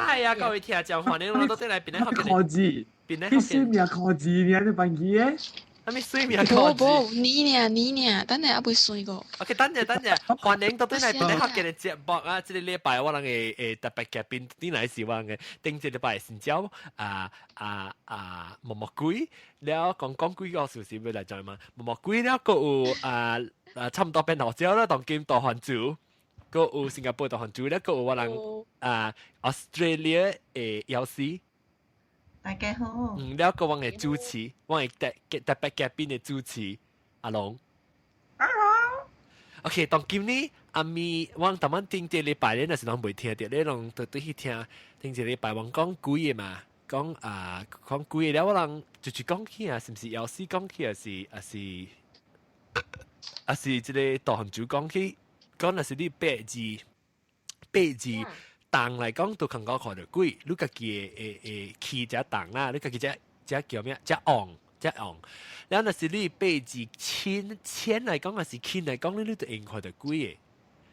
啊，各位聽眾，歡迎我到底來邊咧學嘅？科技，邊咧學嘅？名科技，你喺度辦機嘅？啥物算命科技？無無，你呢你呢，等下還未算過。 OK，等陣等陣，歡迎到底來邊咧學嘅節目啊！這個禮拜我人會會特別嘉賓，頂來是我人嘅頂這禮拜先招啊啊啊毛毛鬼，了講講幾個事實要來講嘛？毛毛鬼了，閣有啊啊差唔多變老椒啦，當今大番薯。閣有新加坡大番薯咧，閣有我人啊 Australia 的藥師。大家好。嗯，了閣我的主持，我的特特別嘉賓的主持阿龍。阿龍。 OK，當今呢，阿咪我頭晚頂這禮拜咧，若是攏未聽著，你攏對對去聽。頂這禮拜我講鬼的嘛，講啊講鬼的了，我人就是講起啊，是毋是藥師講起，還是這個大番薯講起？講若是你八字八字重來講，都感覺看著鬼，你家己會會會氣遮重啦，你家己遮遮叫咩？遮旺遮旺。了若是你八字輕輕來講，還是輕來講，你就會看著鬼的。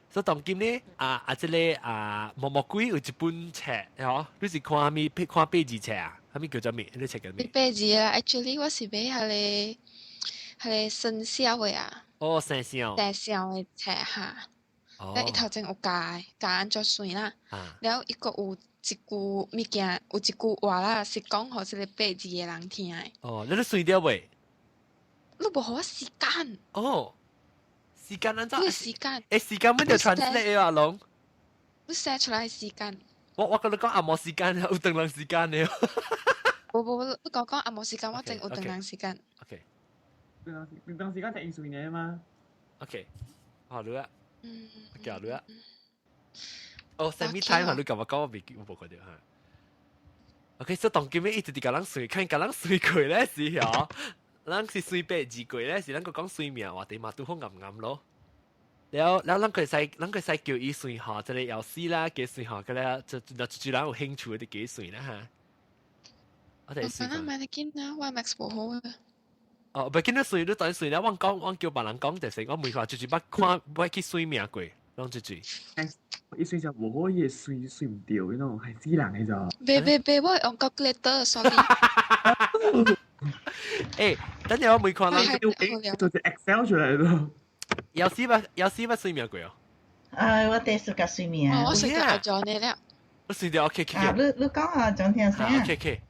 所以當今呢，啊啊，這個啊毛毛鬼有一本冊，吼，你是看啥物？看八字冊啊？啥物叫做咩？你冊叫咩？八字啦，actually 我是買彼個彼個生肖的啊。哦，生肖。生肖的冊哈。了伊頭前有教教按怎算啦，了伊閣有一句物件，有一句話啦，是講予這個八字的人聽的。哦，你都算著未？你無予我時間。哦，時間按怎？你時間。欸，時間阮就 translate 啊，龍。你寫出來時間。我共你講紅毛時間，有長人時間的。無無，你講講紅毛時間，我真有長人時間。 OK。長長時間就應算嘅嘛。 OK，好，你啊。嗯，叫你啊。哦，什麼 time 你共我講，我未記，我無看著哈。OK，所以當今一直佇共人算，看共人算過咧是吼，咱是算八字過咧是，咱閣講算命話題嘛，拄好暗暗咯。了了，咱可使咱可使叫伊算吼，這個藥師啦，給算吼，個咧就就就人有興趣的給算啦哈。我哋算。我買得緊啊，我 Max 無好啊。哦，袂緊你算，你等算了，我講我叫別人講就是，我每話就是捌看，捌去算命過，攏就是。伊算就無好，伊算算毋著，那種係死人的咋。袂袂袂，我用 calculator，sorry。欸，等陣我每看人做隻 Excel 出來咯。有時捌有時捌算命過哦。啊，我第四個算命。我算著阿 John 的了。我算著 OK OK。啊，你你講啊，講聽先。 OK OK。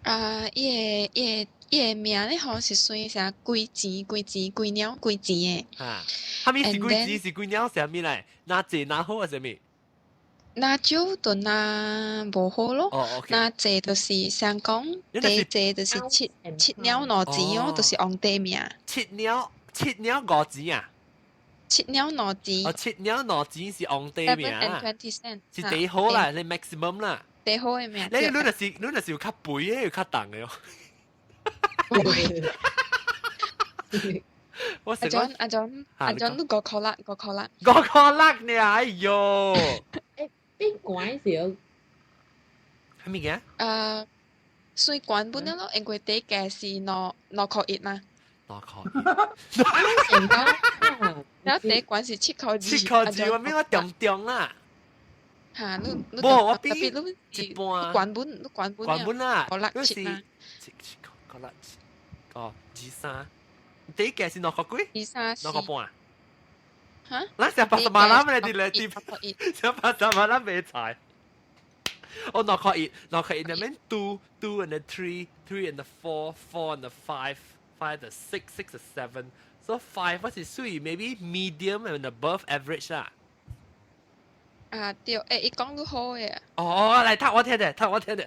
啊，伊个伊個伊个名咧，吼是算啥？幾錢幾錢幾兩幾錢的。啊，啥物是幾錢是幾兩啥物來？若濟若好啊啥物？若少就若無好咯。哦，OK。若濟就是想講，第濟就是七七兩五錢哦，就是皇帝命。七兩七兩五錢啊？七兩五錢。哦，七兩五錢是皇帝命啊。 7 and 20 cent。是第好啦，你 maximum 啦。第好的命。你你若是你若是有較肥的，有較重的哦。我阿 John 阿 John 阿 John，你五箍六五箍六。五箍六呢？哎喲！欸，變懸時。啥物件？算懸本了咯，因為底價是兩兩箍一嘛。兩箍一。然後底懸是七箍二。七箍二，我免我中中啦。嚇！你你無我比特別你一半。懸本你懸本。懸本啦。五六七嘛。七七箍六七，哦，二三。底價是兩箍幾？二三兩箍半。嚇？咱成八十萬啦，咩啲咧？成八十萬咱賣菜。哦，兩箍一，兩箍一，那邊 two two and the three, three and the four, four and the five, five the six, six the seven. So five 我是屬於 maybe medium and above average 啦。啊對，欸，伊講得好嘅。哦，來讀我聽者，讀我聽者。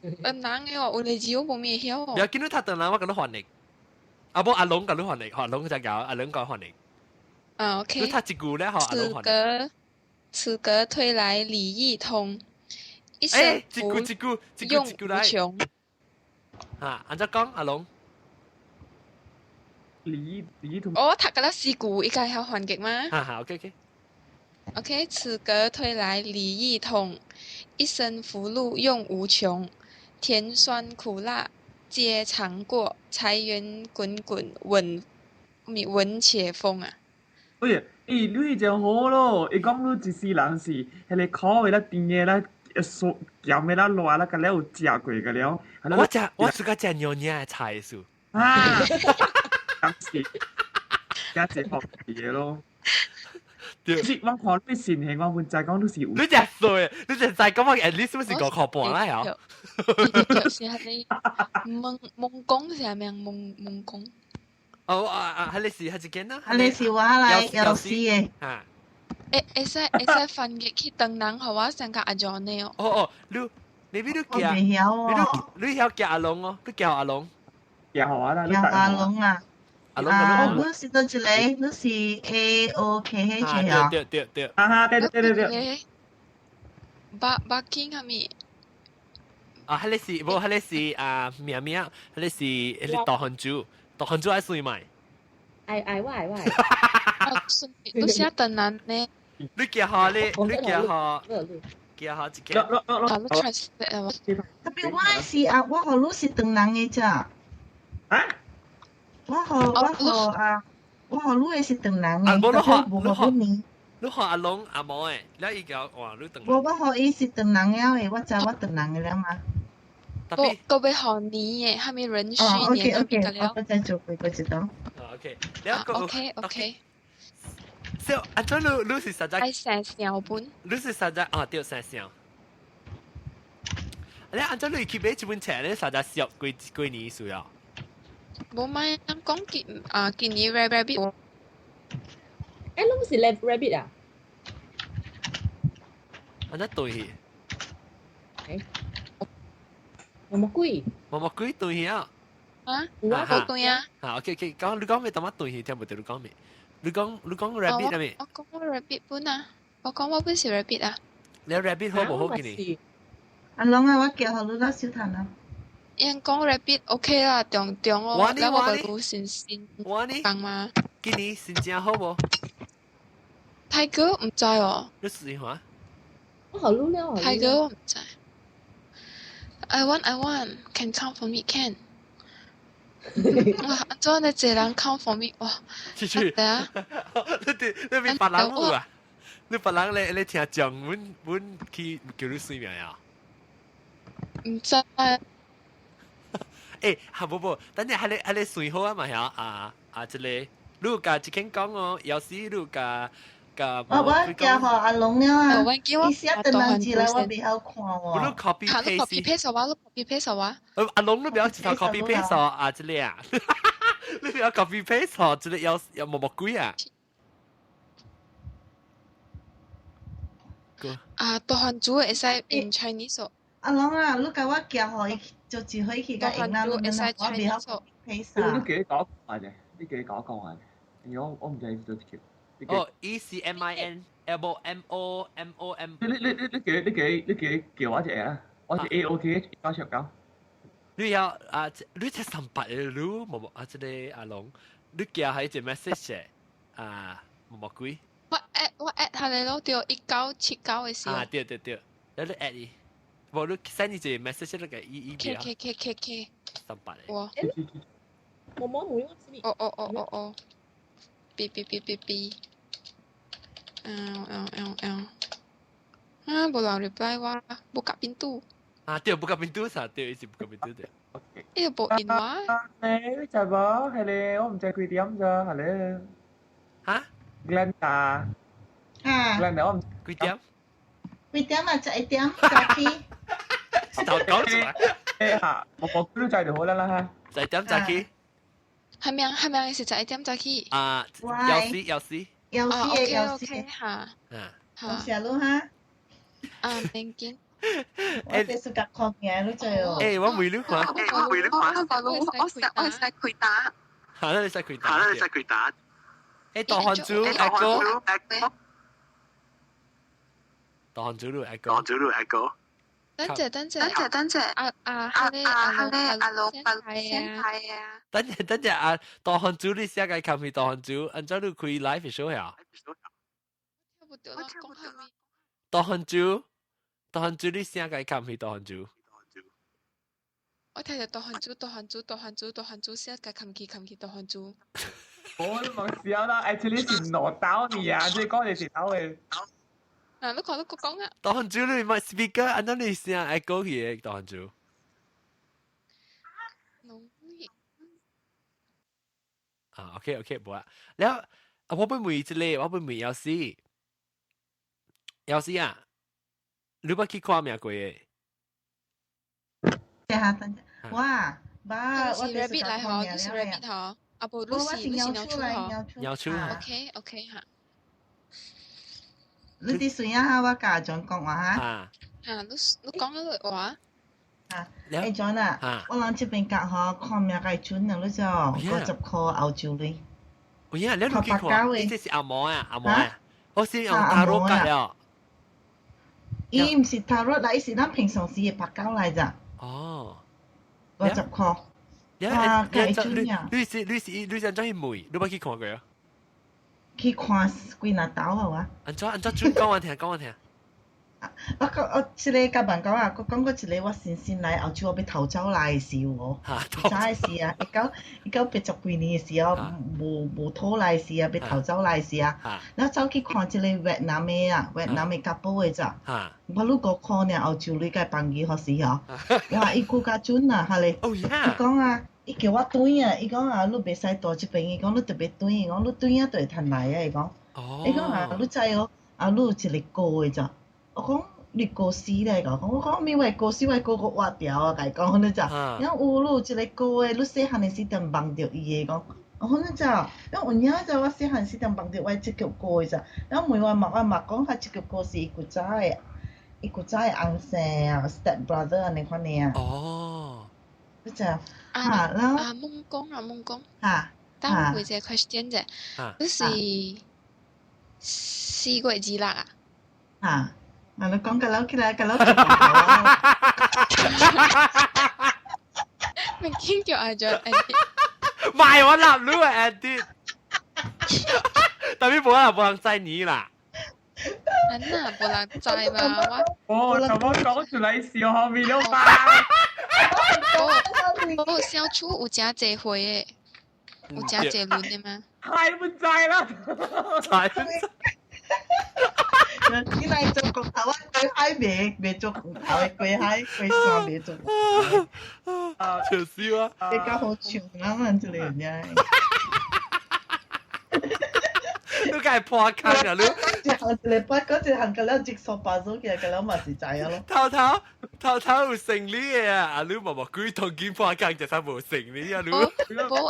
嗯，難嘅哦，有個字我無咩曉哦。不要緊，你讀轉來，我共你翻譯。啊，無阿龍共你翻譯，阿龍才教，阿龍共翻譯。啊，OK。你讀一句咧，吼，阿龍此格此格推來禮義通，一生一句一句一句用一句來。無窮。嚇，按怎講阿龍？禮禮通。我讀過了四句，伊家曉翻譯嗎？哈哈，OK OK。 OK，此格推來禮義通，一生福祿用無窮，甜酸苦辣皆嘗過，財源滾滾穩穩且豐啊！喂，欸，你真好咯！伊講你一世人是彼個苦的啦，甜的啦，素鹹的啦，熱啦，個了有食過個了。我食我自家食娘娘的菜數。啊，咁是，加一學嘢咯。對，其實我看你善形，我本知講你是有。你食素，你食在講我 at least 是5塊半啦，嚇。就是係你蒙蒙公是係咩？蒙蒙公。哦啊啊！係你是係一間啦。係你是我來要死的。啊。會會使會使翻譯去唐人，予我先較阿 John 的哦。哦哦，你你邊度寄？我袂曉哦。你你曉寄阿龍哦？你寄阿龍？寄我啦，寄阿龍啊。阿龍啊，你是佗一個？你是 A O K H 啊？對對對。啊哈，對對對對。北北京係咪？啊，彼個是無，彼個是啊，名名，彼個是彼個大漢珠，大漢珠愛水賣。愛愛我愛我。你寫唐人呢？你寄予你，你寄予，寄予一個。啊，你 translate 啊？ Tapi 我是啊，我予你是唐人的咋？啊？我予我予啊，我予你的是唐人的，啊，無你予無予你。你予阿龍阿毛的，了伊叫哇，你唐。無，我予伊是唐人了的，我知我唐人的了嘛。個個欲予年的，蝦米壬戌年，哦，OK OK，我再做過過一道。 OK，了個 OK OK。所以啊，怎你你是實在？愛生小本。你是實在啊？對，生小。你按怎你去買這本冊？你實在熟幾幾年需要？無買，講今啊，今年 rabbit。誒，攏是 rabbit 啊？按怎對去？誒，毛毛鬼。毛毛鬼對去啊？啊？有啊，無對啊。啊，OK OK，講你講咩？淡仔對去聽無著你講咩？你講你講 rabbit 啊咩？我講我 rabbit 本啊，我講我本是 rabbit 啊。你 rabbit 好無好今年？阿龍啊，我叫予你啦，小譚啊。𪜶講 rabbit OK 啦，中中哦，我呢我個有信心。我呢？講嘛？今年心情好無？泰哥毋知哦。你試下。我予你了，泰哥我毋知。I want, I want, can count for me, can。哇！按怎呢？一個人 count for me 哇！去去。啊！你佇你邊別人有啊？你別人咧咧聽講，阮阮去叫你算命啊？毋知。欸，哈無無，等陣彼個彼個算好啊嘛嚇啊啊！這個你有共一間講哦，有時你有共共。我我寄予阿龍了啊！伊寫唐人字來，我袂曉看喎。你 copy paste。你 copy paste 我，你 copy paste 我。阿龍你不要一頭 copy paste 啊！這個啊，你不要 copy paste 哦，這個要要毛毛鬼啊！啊，大漢族會使 in Chinese 哦。阿龍啊，你共我寄予伊，就一回去共用啦。你我袂曉 copy paste 啊。你記講講啫，你記講講啊。我我毋知做條。哦，E C M I N L M O M O M。你你你你記你記你記叫我一個啊，我是 A O K H 979。你要啊？你這三八的你無啊？這個阿龍，你寄係一個 message 啊？毛毛鬼。我 add 我 add 他哋咯，對1979的時候。啊，對對對，你 add 伊，無你 send 一個 message 那個伊伊 K K K K K。三八的。我。毛毛冇用什哦哦哦哦哦。B B B B B。L L L L。啊，無人 reply 我，buka pintu。啊，對，buka pintu 啥？對，伊是 buka pintu 對。伊個無應我。你知無？係咧，我毋知幾點咋，係咧。嚇？Glenda。啊。 Glenda，我毋幾點？幾點啊？11點早起。頭講出來。誒嚇，我我都知就好啦啦嚇。11點早起。係咪係咪是11點早起？啊，有時有時。有時嘅有時。 OK 嚇。啊。多謝你哈。啊，免緊。我這是甲看見你知哦。欸，我問你看。我問你看。我我我使開打。嚇，你使開打。嚇，你使開打。欸，大漢族阿哥。大漢族你阿哥。大漢族你阿哥。等陣等陣等陣等陣。啊啊啊啊！哈咧阿龍阿龍先係啊。等陣等陣啊！大漢族你寫個看片大漢族，按怎你開 live show 呀？聽不到啦，講下面。大漢族，大漢族你寫個看片大漢族。我聽到大漢族，大漢族，大漢族，大漢族寫個看起看起大漢族。我都冇笑啦，actually 是攞到你啊，即係講你是到嘅。啊，你看你講啊。大漢珠你咪 speaker，按怎你聲愛講去的大漢珠。農業啊，OK OK，無啊。了，啊，我欲問一个，我欲問老師，老師啊，你捌去看命過的？等下等下，哇，爸，我是 rabbit 來嗬，你是 rabbit 嗬，啊無，你是鳥鼠嗬，鳥鼠。 OK OK 哈。你啲水啊，我教長講話哈。嚇，你講咗個話。啊，欸 John 啊，我人這邊講吼，看命該準啊，你知哦，50塊澳洲鐳。有影，你去看，你這是阿毛啊，阿毛啊，我是用塔羅卡了。伊毋是塔羅啦，伊是咱平常時的白膠來咋。哦。50塊。啊，該準啊！你是按怎去問？你捌去看過啊？去看幾若兜啊我。按怎準講我聽，講我聽。我講我這个甲問講啊，我講過一个我先生來澳洲我欲逃走來的時喎，早的時啊，1980幾年的時候，無討來的時啊，欲逃走來的時啊，然後走去看這个越南的啊，越南的 couple 的咋，我愈5塊爾澳洲鐳共放伊予時吼，哇，伊閣較準啊，哈咧，伊講啊，伊叫我轉啊，伊講啊，你袂使蹛這邊，伊講你特別轉，伊講你轉啊就會趁來啊，伊講，伊講啊，你知哦，啊，你有一个哥的咋。我講你過死咧，講我講咪話過死，我個個活掉啊！共伊講你知？伊講有你有一个哥的，你細漢的時陣夢著伊的講，我講你知？伊講有影知我細漢時陣夢著我這個哥的咋？然後問我媽，我媽講他這個哥是伊古早的，伊古早的翁婿啊，step brother 按呢款的啊。哦。你知？啊，然後啊，問講啊，問講。啊。等我問一个 question 者，你是4月26啊？啊。啊！你講個樓起來，個樓就講啊！明天叫阿 John edit。唔係我立亂 edit，特別無人無人知你啦。啊那無人知嘛？我哦，怎麼講出來笑後面了吧？我小厝有誠濟歲的，有誠濟輪的嗎？太唔知啦，太唔知。你來做光頭，我鬼海未未做光頭的，鬼海鬼山未做。啊，笑死我！比較好笑，咱這個人。你梗係破坑啊！你一行一禮拜，嗰一行個了接數八組嘅，個了嘛是知影咯。頭頭頭頭有成理的啊！啊，你默默鬼同見破坑就差無成理啊！你無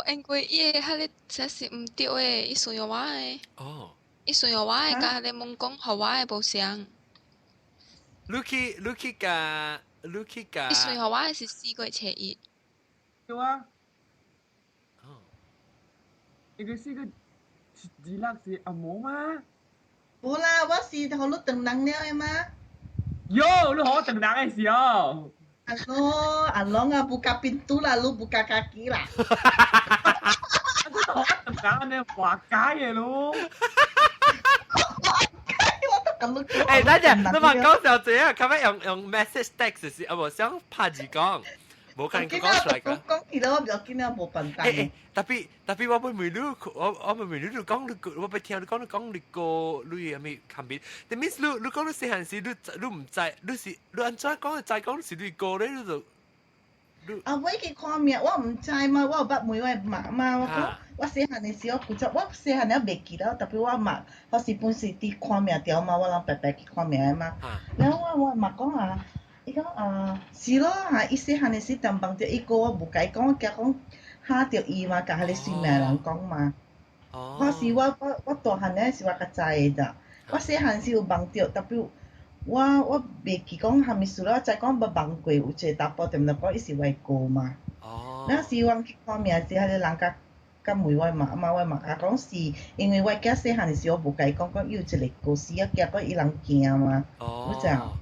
因為伊個彼个這是毋對的，伊需要我的。哦。伊需要我的，佮彼个問講，予我的無相。你去佮你去佮。伊需要我的是4月初1。對啊。哦。一個四個26是阿毛嗎？無啦，我是予你轉人了的嗎？喲，你予我轉人的時候。阿龍，阿龍啊，buka pintu 啦，你 buka kaki 啦。我轉人按呢活該的咯。欸，等陣，你嘛講小姐啊，較尾用 message text 是啊，無想拍字講，無可能講出來㗎。講起來我比較緊啊，無笨蛋。欸，特別特別我欲問你，我欲問你，你講你我欲聽你講你講你個你啥物看病？That means 你講你細漢時，你毋知，你是你按怎講？知講是你哥咧，你就。啊！我去看命，我毋知嘛，我有捌問我媽媽，我講我細漢的時候，古早我細漢了袂記得，特別我媽，我是本是佇看命條嘛，我人白白去看命的嘛。然後我媽講啊，伊講啊，是咯啊，伊細漢的時陣夢著伊哥，我無共伊講，我驚講嚇著伊嘛，共彼个算命人講嘛。我是我大漢了時我較知的咋，我細漢時有夢著，特別。我袂記講啥物事了，我知講捌夢過有一个查埔踮咧講伊是我哥嘛。哦。那時我去看命時，彼个人共共問我媽媽，我媽共講是，因為我囝細漢的時，我無共伊講講伊有一个哥死啊，驚講伊人驚嘛。哦。你知啊？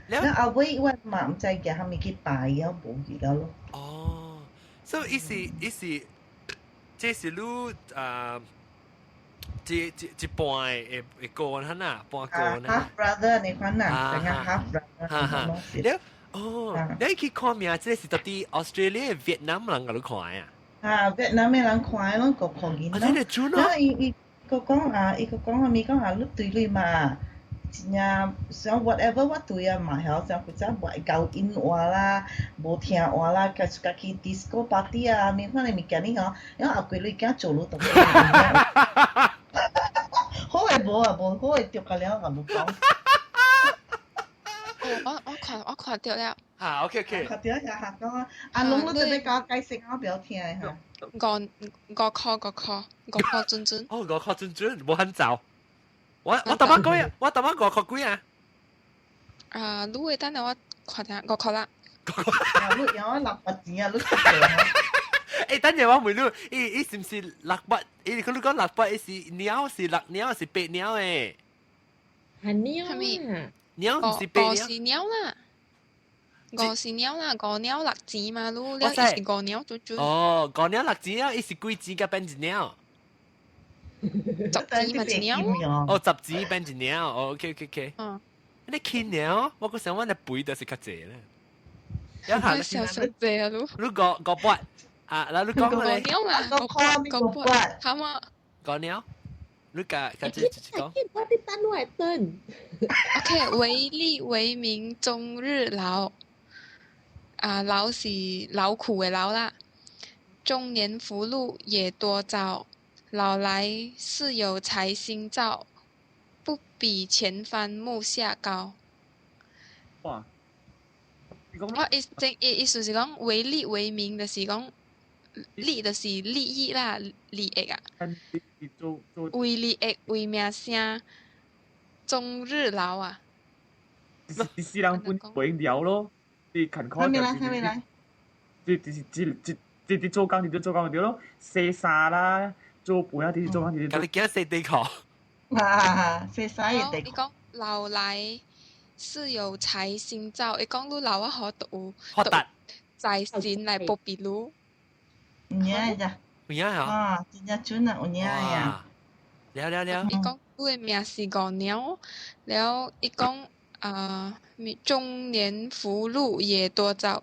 那後尾我嘛毋知行啥物去拜伊，我無去了咯。哦，所以伊是，這是你啊。一半的哥哈呐，半哥呢。Half brother 你看呐，等下 half brother。哈哈，你哦，你去看命，這是到底 Australia、越南人共你看啊？啊，越南的人看的攏五箍銀咯。啊，你準咯。伊伊閣講啊，伊閣講啥物講啊，你對你嘛，真正想 whatever 我對啊嘛曉，像古早無愛交音話啦，無聽話啦，家家去 disco party 啊，物款的物件你吼，因為後規你囝做你都好的無啊，無好的著甲了，共你講。我看著了。嚇，OK OK。看著下下講啊，阿龍你特別教解釋，我不要聽嚇。五五箍五箍五箍準準。哦，五箍準準，無很早。我頭先講，我頭先五箍幾啊？啊，你會等下我看下五箍啦。你有我六百錢啊，你識欸，等陣我問你，伊伊是毋是六百？伊佢你講六百，伊是鳥是六鳥是白鳥誒？係鳥啊！鳥毋是白鳥。五是鳥啦，五是鳥啦，五鳥六錢嘛，你了伊是五鳥準準。哦，五鳥六錢啊！伊是幾錢甲變一鳥？十錢嘛一鳥。哦，十錢變一鳥。哦，OK OK OK。嗯。你輕鳥，我閣想阮的肥就是較濟咧。一下少少濟啊，你。你五五百啊？嗱，你講咧。五鳥嘛，五百五百，好嘛？五鳥，你甲甲這講。我佇等我會等。 OK，為利為名終日勞。啊，勞是勞苦的勞啦。中年福祿也多遭，老來似有財星照，不比前番木下高。哇！我意正意意思是講為利為名，就是講利就是利益啦，利益啊。為利益為名聲，終日勞啊。第四人本袂了咯，你勤苦就來，啥物來？就是只只只只做工，直直做工就對咯，洗衫啦，做飯啊，直直做工，直直。你驚洗底褲？啊，洗衫的底褲。伊講老來是有財星照，伊講你老啊好都有發達財神來保庇你。有影咋？有影啊！啊，真正準啊，有影呀！了了了。伊講你的名是五鳥，了伊講啊，中年福祿也多遭，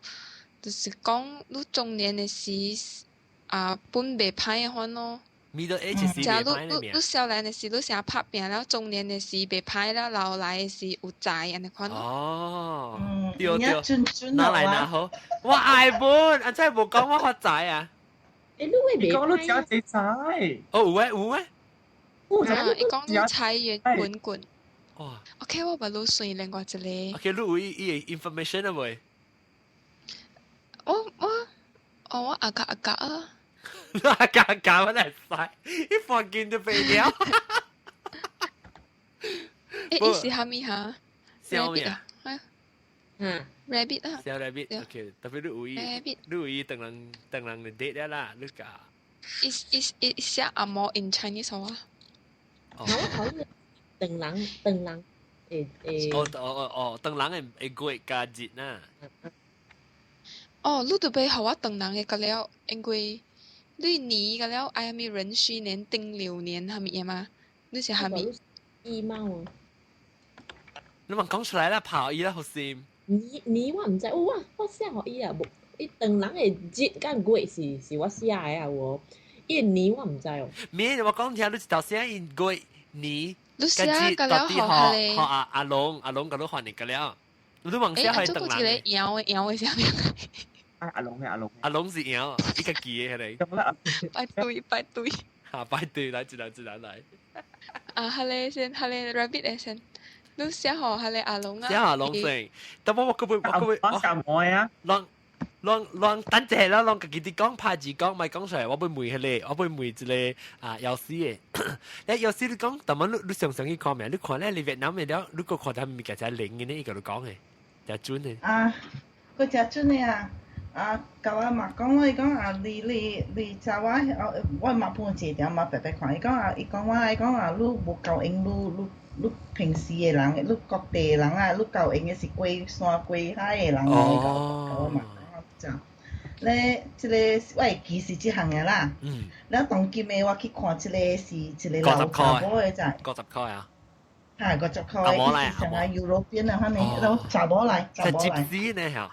就是講你中年的時啊，本袂歹的款咯。 Middle age 是袂歹的你少年的時你成拍拚了，中年的時袂歹了，老來的時有財按呢款。哦，對對，拿來拿好，我愛本，啊真係無講我發財啊！欸，你會袂講你誠濟財。哦，有誒有誒。啊，伊講你財源滾滾。哇！OK，我捌你算另外一個。 OK，你有伊伊的 information 啊未？我我哦，我阿甲阿甲啊。阿甲阿甲我嚟使，一放見就飛了。欸，伊是蝦米哈？小咩啊？嗯，rabbit 啊。小 rabbit，OK，特別你有伊，你有伊等人等人的 date 了啦，你甲。伊伊伊寫阿毛 in Chinese 好啊。我討厭長人長人會會。哦哦哦哦，長人會會月加日呐。哦，你著欲予我長人的個了，因為你年個了愛啥物壬戌年、丁酉年啥物的嗎？你是啥物？衣帽啊！你問講出來啦，跑伊啦，好心。年年我毋知，我我寫予伊啊，無伊長人的日佮月是是我寫的啊，有伊年我毋知哦。咩？我講聽你一頭寫伊月年，你寫個了予予阿阿龍阿龍共你翻譯個了，你問寫予長人。欸，一個搖的搖的啥物？阿龍嘅阿龍，阿龍是搖，伊家己的彼個。排隊排隊。哈，排隊來，一人一人來。啊，彼个先，彼个 rabbit 的先，你寫予彼个阿龍啊？寫阿龍先，但我我閣欲我閣欲我寫無啊。攏攏攏等者啦，攏家己佇講拍字講，莫講出來，我欲問彼个，我欲問一個啊，藥師的。咧藥師你講，但麼你你常常去看咩？你看咧，你越南的了，你閣看到物件才靈的呢？伊共你講的，誠準的。啊，閣誠準的啊！啊，共我嘛講咯，伊講啊，你你你查我，我嘛本一條嘛白白看，伊講啊，伊講我，伊講啊，你無夠閒，你你你平時的人，你各地的人啊，你夠閒的是過山過海的人啊，伊共我嘛講這。咧，這个我會記是這項的啦。了當今的我去看這個是一個老查某的在。 50箍啊！哈，50箍的，伊是像啊 European 啊，反正老查某來，查某來。是呢嚇。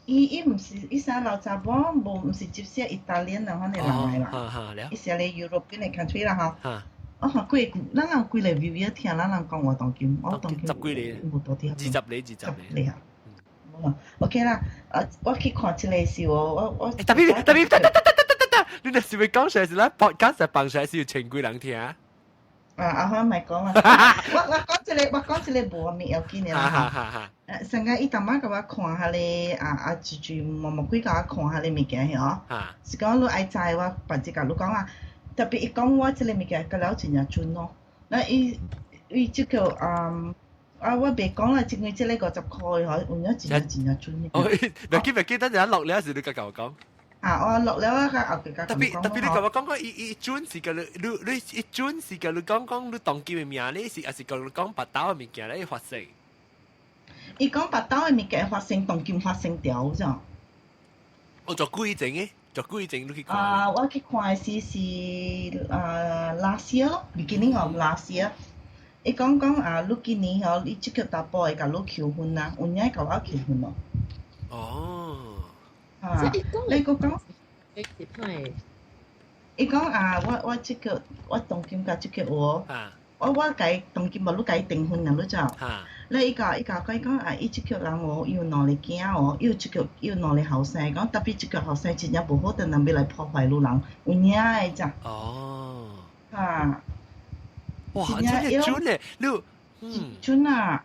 伊伊毋是，伊啥老查某，無毋是執些意大利人反正人來啦。伊是咧 European 的 country 啦吼。我看幾個，咱人幾個 viewer 聽，咱人講話當今，我當今十幾個，無多啲， 20個20個。個啊。OK 啦，啊，我去看這個時我我我。特別特別，得得得得得得得，你若是欲講出來是咱 podcast 放出來是有千幾人聽。啊，阿花咪講啦，我我講這個，我講這個無物要緊的啦。上個伊淡仔共我看下咧，啊啊，住住默默幾共我看下咧物件嗬。是講你愛知我別只共你講啦，特別伊講我這個物件，佮了真正準咯。那伊伊這個嗯。啊！我袂講啦，因為這個50箍的嗬，有影真正真正準的。哦，袂記袂記，等陣落了時你共我講。啊！我落了我較後壁共特別特別，你共我講講，伊伊準是共你你你伊準是共你講講你當今的名咧，是抑是共你講腹兜的物件咧發生？伊講腹兜的物件發生，當今發生著咋？哦，做幾前的？做幾前你去看？啊！我去看的時是啊，last year 咯，beginning of last year。伊講講啊，你今年吼，你這個查埔會共你求婚啊，有影共我求婚咯。哦。啊，你閣講，伊講啊，我我這個我當今共這個有，我我共伊當今無你共伊訂婚啊，你知？咧伊共伊共講講啊，伊這個人哦，伊有兩个囝哦，伊有這個伊有兩个後生，講特別這個後生真正無好，等人欲來破壞你人，有影的咋？哦。啊。哇！真係準咧，你嗯準啊！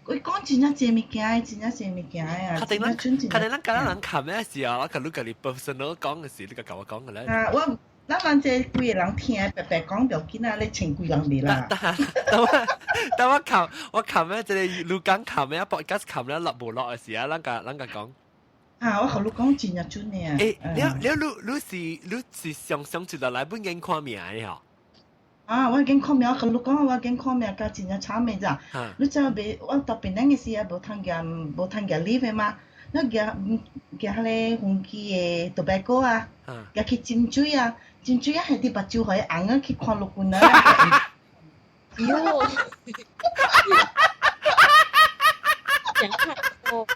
佢講真正濟物件，真正濟物件啊！確定咱，確定咱共咱人看咩時候，我共你共你 personal 講嘅時，你共我講嘅咧。啊！我咱人這幾个人聽，白白講袂要緊啊！你千幾人袂啦。等我等我看我看咩？這個你講看咩？podcast 看咩？落無落嘅時啊，咱共咱共講。啊！我共你講真正準嘅啊！欸，了了，你你是你是上上一落來本經看名的吼？啊！我已經看命，我共你講，我已經看命，甲真正慘的咋？你知袂？我到檳城的時啊，無通行，無通行 lift 的嘛？你行行彼个飛機的 tobacco 啊，行去斟水啊，斟水啊，係佇目睭予伊紅啊，去看陸軍啊。喲！講太多。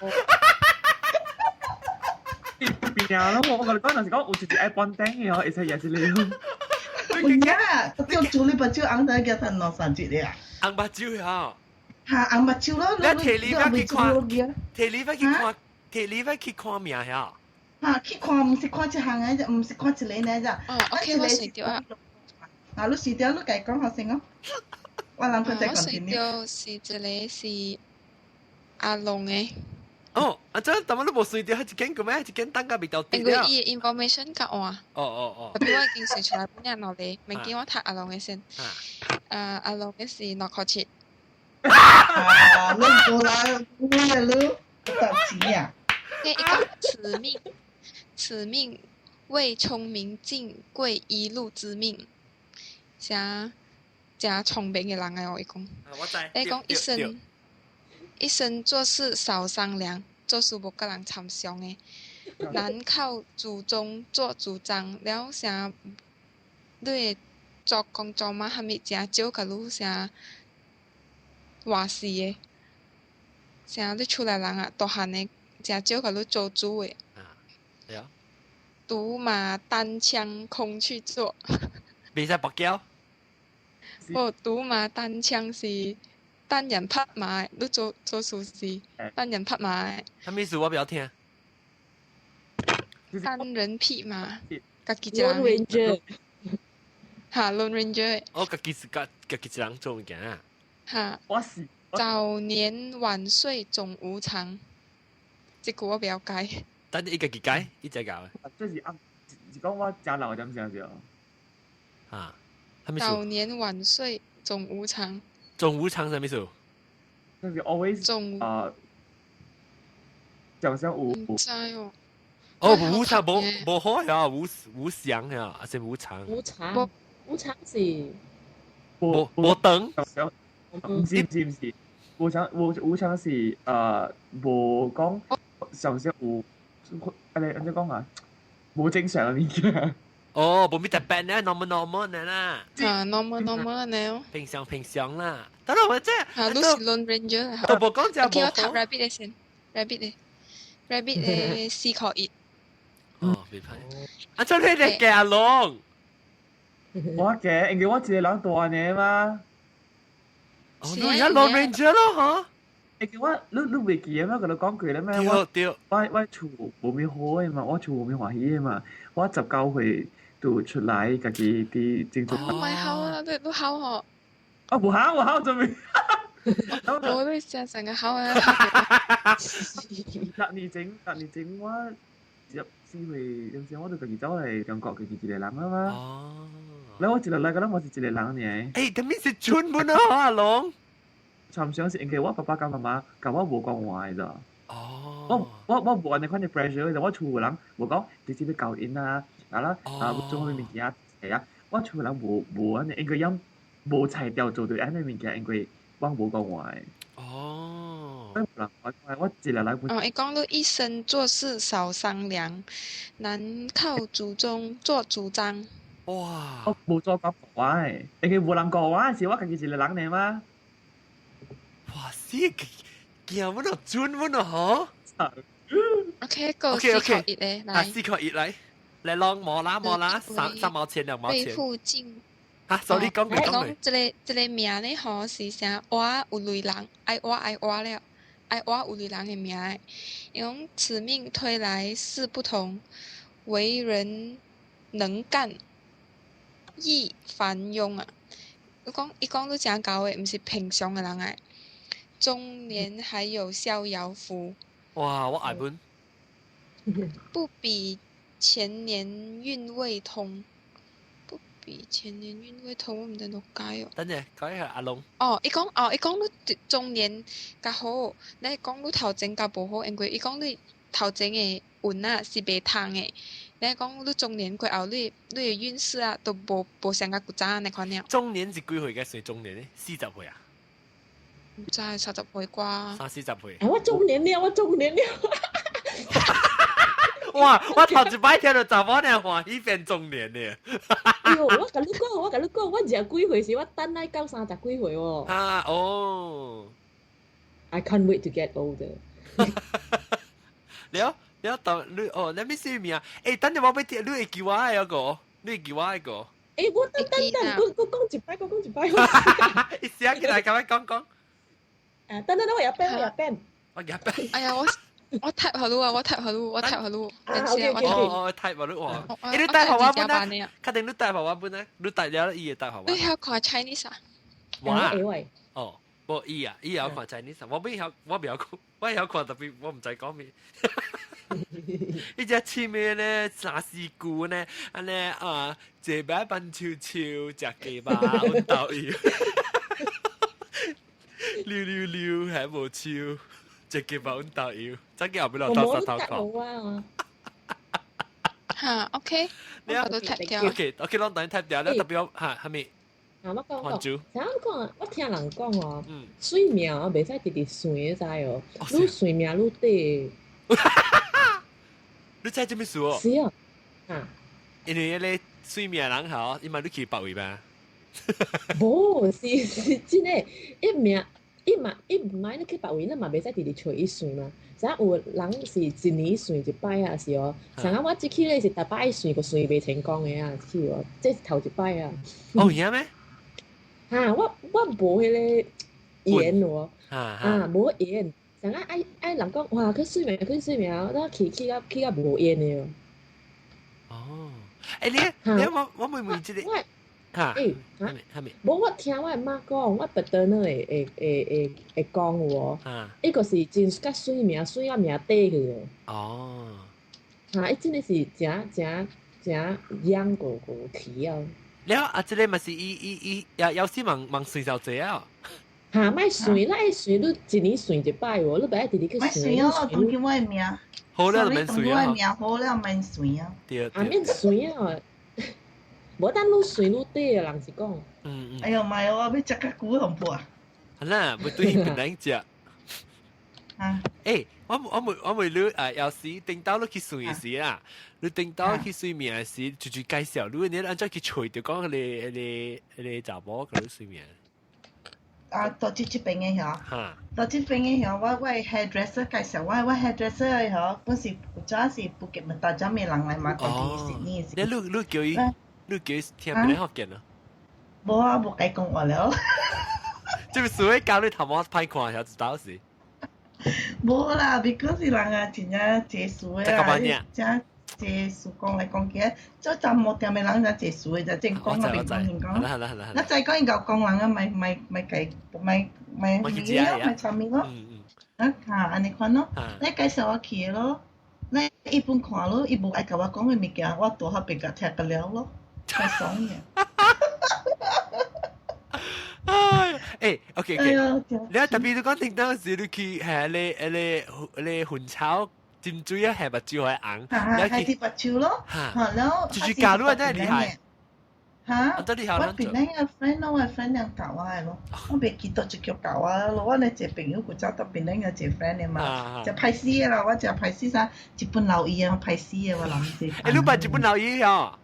變啊！我我共你講，就是講有一隻愛關燈的哦，會使也是了。有影，叫做你目睭紅得叫趁兩三日了。紅目睭吼。嚇，紅目睭咯！你提你欲去看，提你欲去看，提你欲去看命遐。嚇，去看毋是看一項的，毋是看一个呢咋？哦，OK，我隨著啊。啊，你隨著，你家講好先哦。我人佢再講。我隨著是一个是阿龍的。哦，啊，這怎麼你無隨著？一間個咩？一間等甲未到因為伊的 information 較換。哦哦哦。特別我已經隨出來本兩個，物件我讀阿龍的先。啊，阿龍的是6箍7。啊，你過來，你你得錢啊？一個此命，此命為聰明盡貴一路之命，誠誠聰明的人來哦，伊講。我知。伊講一生。一生做事少商量，做事無共人參詳的，難靠祖宗做主張，了啥你會做工作嘛？啥物誠少共你啥話事的，啥你厝內人啊，大漢的誠少共你做主的。啊，對啊。獨馬單槍空去做。袂使跋筊。哦，獨馬單槍是。單人匹馬，你做做事是單人匹馬。啥物意思？我不曉聽。單人匹馬，家己一人。 Lone Ranger。哈，Lone Ranger。哦，家己是家家己一人做物件啊。哈。我是。早年晚歲總無常，這句我不曉解。等伊家己解，伊才教。這是啊，是講我誠老點聲是。啊，啥物早年晚歲總無常。總無常啥物意思？就是 always 總啊，常常有。毋知哦。哦，無常無無好呀，無無常呀，還是無常？無常，無常是無無長。毋是毋是毋是，無常無無常是無講常常有，按呢按怎講啊？無正常的物件。哦，無咪特別呢，normal normal 呢啦。啊，normal normal 呢。平常平常啦。得啦，我這。啊，你是 Lone Ranger。都無講這無。 OK，我讀 rabbit 的先，rabbit 的，rabbit 的4箍1。哦，袂歹。啊，這你嚟加龍。我嘅，因為我一個人大呢嘛。哦，你而家 Lone Ranger 咯，嚇？因為我你未記得咩？佮你講過咧咩？對對。我厝無咩好嘅嘛，我厝無咩歡喜嘅嘛。我19歲就出來，家己佇正做。唔係好啊，你都好嗬。啊，無考無考做咩？我都成成個考啊！10年前，我14歲，有時我就家己走來中國，家己一個人啊嘛。哦。แล้ว我一個來個人，我是一個人爾。欸，啥物是準本啊，阿龍？參想是因為我爸爸佮媽媽佮我無講話的咋。哦。我無按呢款的 pressure，我厝人無講直接欲教𪜶啊，啊啦啊做啥物物件係啊，我厝人無按呢，因為𪜶無才調做著按呢物件，因為我無講話的。哦。我一個來。哦，伊講你一生做事少商量，難靠祖宗做主張。哇！我無做講話的，因為無人教我，是我家己一個人爾嘛。哇！死驚阮哦，準阮哦，嗬。 OK，夠四塊一咧，來。啊，4塊1來，來啷無啦無啦，3毛錢2毛錢。背負進。啊，sorry，講過講過。講這個名咧，吼是啥？我有類人愛我愛我了，愛我有類人的名的。伊講此命推來事不同，為人能幹，易煩庸啊。伊講你誠𠢕的，毋是平常的人來。中年還有逍遙福。哇！我愛本。不比前年運未通，不比前年運未通，我毋知怎解哦。等陣，講一下阿龍。哦，伊講哦，伊講你中年較好，你講你頭前較無好，因為伊講你頭前的運啊是袂通的。你講你中年過後，你的運勢啊，都無像甲古早按呢款了。中年是幾歲嘅算中年呢？40歲啊？毋知30歲啩。三四十歲。啊！我中年了，我中年了。哇！我頭一擺聽到查某娘歡喜變中年咧。哎喲！我共你講，我共你講，我二十幾歲時，我等來到30幾歲喎。啊哦。 I can't wait to get older。了了，當你哦，你咩姓名？欸，等陣我欲聽，你會記我的那個，你會記我的個。欸，我等等等，我講一擺，我講一擺。伊寫起來，共我講講。啊，等等等，我入邊，我入邊。我入邊。哎呀，我 type 好啊，我 type 好，我 type 好。啊，OK OK。哦哦，type 好哇。欸，你 type 予我本啊？確定你 type 予我本啊？你 type 了，伊會 type 予我。你曉看 Chinese 啊？我。哦，無伊啊，伊會曉看 Chinese，我袂曉，我袂曉看，我會曉看，但是我毋知講咩。伊隻刺面咧，三四句呢，按呢啊，坐擺扮秋秋，食雞肉，阮豆油，溜溜溜還無手，食雞肉阮豆油，再叫後尾落到石頭口。哈，OK，我都 type 掉。 OK，OK，攏等你 type 掉，你特別哈，啥物？啊，我講講，啥講？我聽人講哦，算命哦，袂使直直算，你知哦？愈算命愈短。你知這物事哦？是啊，啊，因為彼個算命人吼，伊嘛你去別位吧？無，是真的，伊命伊嘛伊毋愛你去別位，你嘛袂使直直揣伊算嘛。啥有人是一年算一擺啊，是哦。像啊，我這去咧是逐擺算個算袂成功的啊，去哦，這是頭一擺啊。哦，有咩？哈，我無彼個緣哦，啊，無緣。像啊愛愛人講哇，去算命去算命，我去甲無緣的哦。哦，欸你我問問這個，哈，欸，哈，啥物？無我聽我媽講，我paternal 會講有哦。伊個是真較算命，算甲命短去哦。哦。哈，伊真的是誠誠誠養過過去啊。了啊，這個嘛是伊伊伊也有時問問算小姐啊。哈，莫算，咱愛算，你一年算一擺喎，你袂愛直直去算。莫算哦，當今我的命。好了就免算啊。我的命好了免算啊。對。啊，免算啊！無等愈算愈短啊，人是講。嗯嗯。哎喲媽喲，我欲食較久好無啊？好啦，欲對本來食。啊。欸，我問你啊，有時頂到你去算時啦，你頂到去算命時，就介紹你，你按怎去揣著講彼個查某共你算命？啊，到這邊的遐，到這邊的遐，我的 hairdresser 介紹我，我 hairdresser 的遐，本是有早是布吉麥大家的人來嘛，到佇悉尼時。你你叫伊？你叫聽檳城福建啊？無啊，無該講話了。這個所謂教你頭毛歹看，曉知道是？無啦，because 人啊真正濟事的啦，真濟事講來講去，做站無掂的人就濟事的，就正講啊，邊講邊講。好啦好啦。我再講伊講人啊，咪咪咪計，咪咪咪咪參與咯。啊，嚇，按呢款咯，你介紹我去的咯，你一般看咯，伊無愛共我講的物件，我拄好別共聽個了咯，太爽嘅。哎，OK OK，你特別你講聽當時你去係你你你混炒尖水啊，係目睭係紅，係係目睭咯，嚇，然後就是教你真係厲害。嚇！我檳城個 friend 咯，我 friend 人教我的咯，我袂記得就叫教我咯。我咧一個朋友古早到檳城個一個 friend 的嘛，食歹死的啦，我食歹死啥？日本老醫啊，歹死的我諗這。欸，你捌日本老醫哦？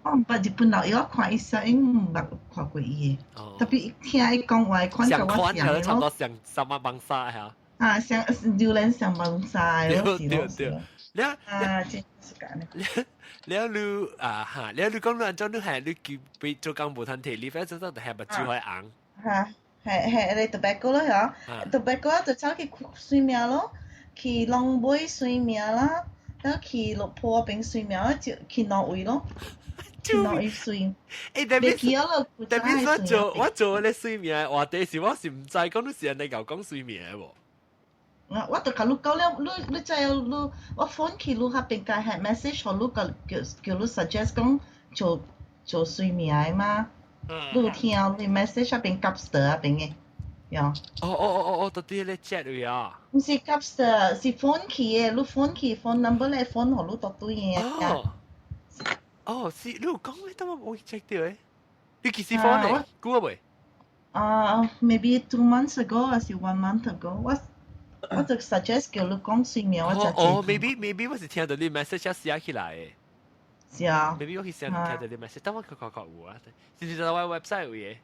我毋捌日本老醫，我看伊聲音毋捌看過伊的，特別聽伊講話，款甲我像的咯。差不多像三馬幫沙嚇。啊，像榴蓮上幫沙的咯，對對對。了啊，真是咁呢。了你啊哈，了你講你按怎你係你叫俾做工無通提，你反正就係目睭會紅。嚇，係係你 tobacco 咯，嚇，tobacco 就走去算命咯，去龍尾算命啦，了去六坡邊算命，就去挪威咯，去挪威算。欸，特別特別我做我做咧算命話題是我是毋知講你是按呢𠢕講算命的無？我我就共你講了，你你知影你我 phone 去你彼邊共 had message 予你個叫叫你 suggest 講做做算命的嘛？你有聽你 message 彼邊 Gapster 彼邊的，喲。哦哦哦哦哦，到底咧 chat 位啊？毋是 Gapster，是 phone 去的，你 phone 去 phone number 來 phone 予你到對的。哦。哦，是你有講咧，但我無 check 到的。你幾時 phone 的？久啊未？啊，maybe 2 months ago 還是 one month ago，我。我就 suggest 叫你講算命，我就哦，maybe 我是聽到你 message 寫起來的。是啊。 maybe 我去寫聽到你 message，但我確確確有啊，是唔是在我 website 有的？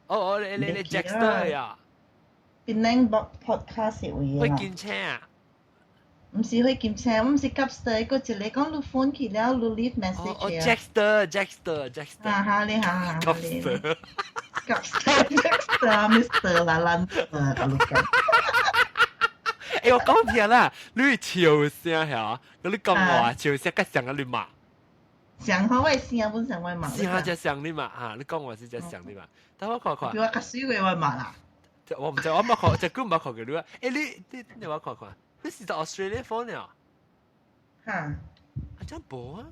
哦哦，你你你 Jackster 呀？檳城 podcast 有的啦。會金星啊？毋是會金星，毋是 Gapster，閣一個講你 phone 去了，你 leave message 哦，Jackster，Jackster，Jackster。啊哈你哈哈。 Gapster。 Gapster，Jackster，Mr. 啦啦，你講。欸，我講聽啦，你笑聲嚇，你講話笑聲較像啊你嘛？像好我聲本像我嘛。聲才像你嘛嚇，你講話是才像你嘛？等我看看。比我較水過我嘛啦。我毋知，我冇看，這久冇看過你啊。欸，你你你我看看，你是在 Australia phone 啊？嚇？啊，這無啊？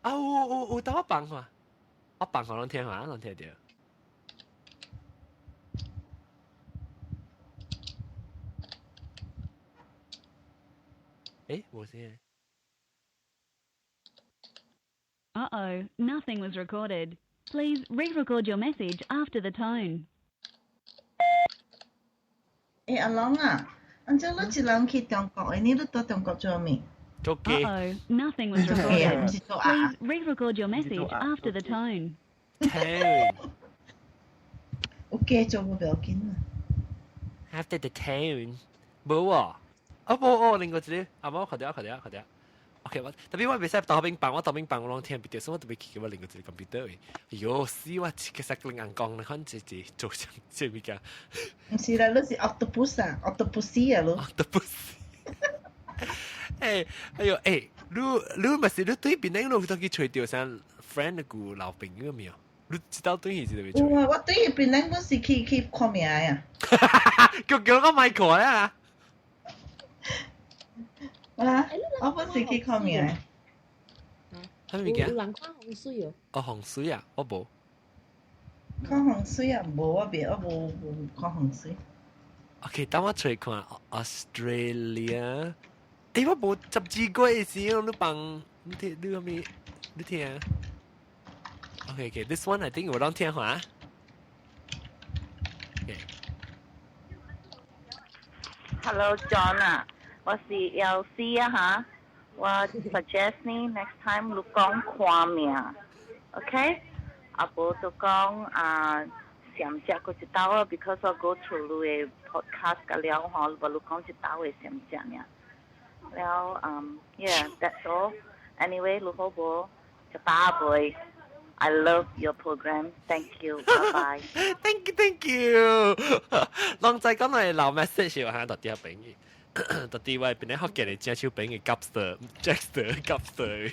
啊有有有，等我放看，我放看攏聽下，攏聽著。欸，無聲。 Uh-oh, nothing was recorded. Please re-record your message after the tone. 欸，阿龍啊，按怎你一人去中國的，你你佇中國做咩？做雞。 Uh-oh, nothing was 做雞啊， recorded. 毋是做鴨。 Please re-record your message after the tone. Tone. 有雞做無要緊啊。 After the tone，無喎。啊無哦，另外一個，啊無，看著看著看著。OK，我特別我袂使當邊放，我當邊放我攏聽袂著，所以我特別去我另外一個 computer 位。哎喲，死我其實兩眼講，你看這這做啥這物件？毋是啦，你是 octopus 啊，octopus 啊，你。 octopus。欸，哎喲，欸，你你嘛是你對邊你有當去揣著啥 friend 個老朋友沒有？你知道對是特別有啊，我對檳城本是去去看命啊。叫叫我莫看啊！啊！我本是去看命。啥物件？有人看風水哦。哦，風水啊，我無。看風水啊，無我袂，我無無看風水。 OK，等我揣看 Australia。欸，我無十字過的時候，你放你聽你啥物？你聽。OK OK，this one I think 我攏聽下。OK。 Hello John 啊，我是 LC 啊哈，我 suggest 你 next time 你講看命，OK？啊無就講啊，上食過一道啊，because 我 go through 你的 podcast 個了吼，無你講一道的上食爾。了，嗯，yeah，that's all。Anyway，你好無？食飽未？I love your program. Thank you. Bye bye. Thank you, thank you。攏知講來留 message 嚇，特啲朋友，特啲位邊咧學嘅你正手朋友 Gapster、Jackster、Gapster。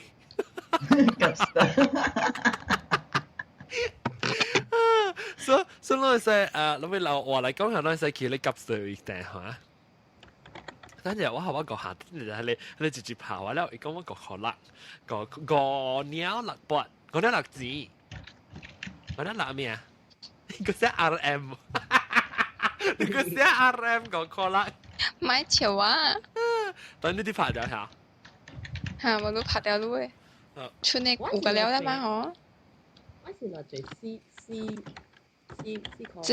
Gapster。所所以攏會使啊，攏會留話來講下，攏會使叫你 Gapster 一定嚇。等陣我我個下，你你直接跑我了，伊講我個可樂，個五鳥六八，五鳥六字，五鳥六咩啊？你個寫 RM，你個寫 RM 個可樂。買笑啊！等你啲拍掉下。嚇，我都拍掉路誒。出呢有個了啦嘛嗬。我是落做四四四四塊。一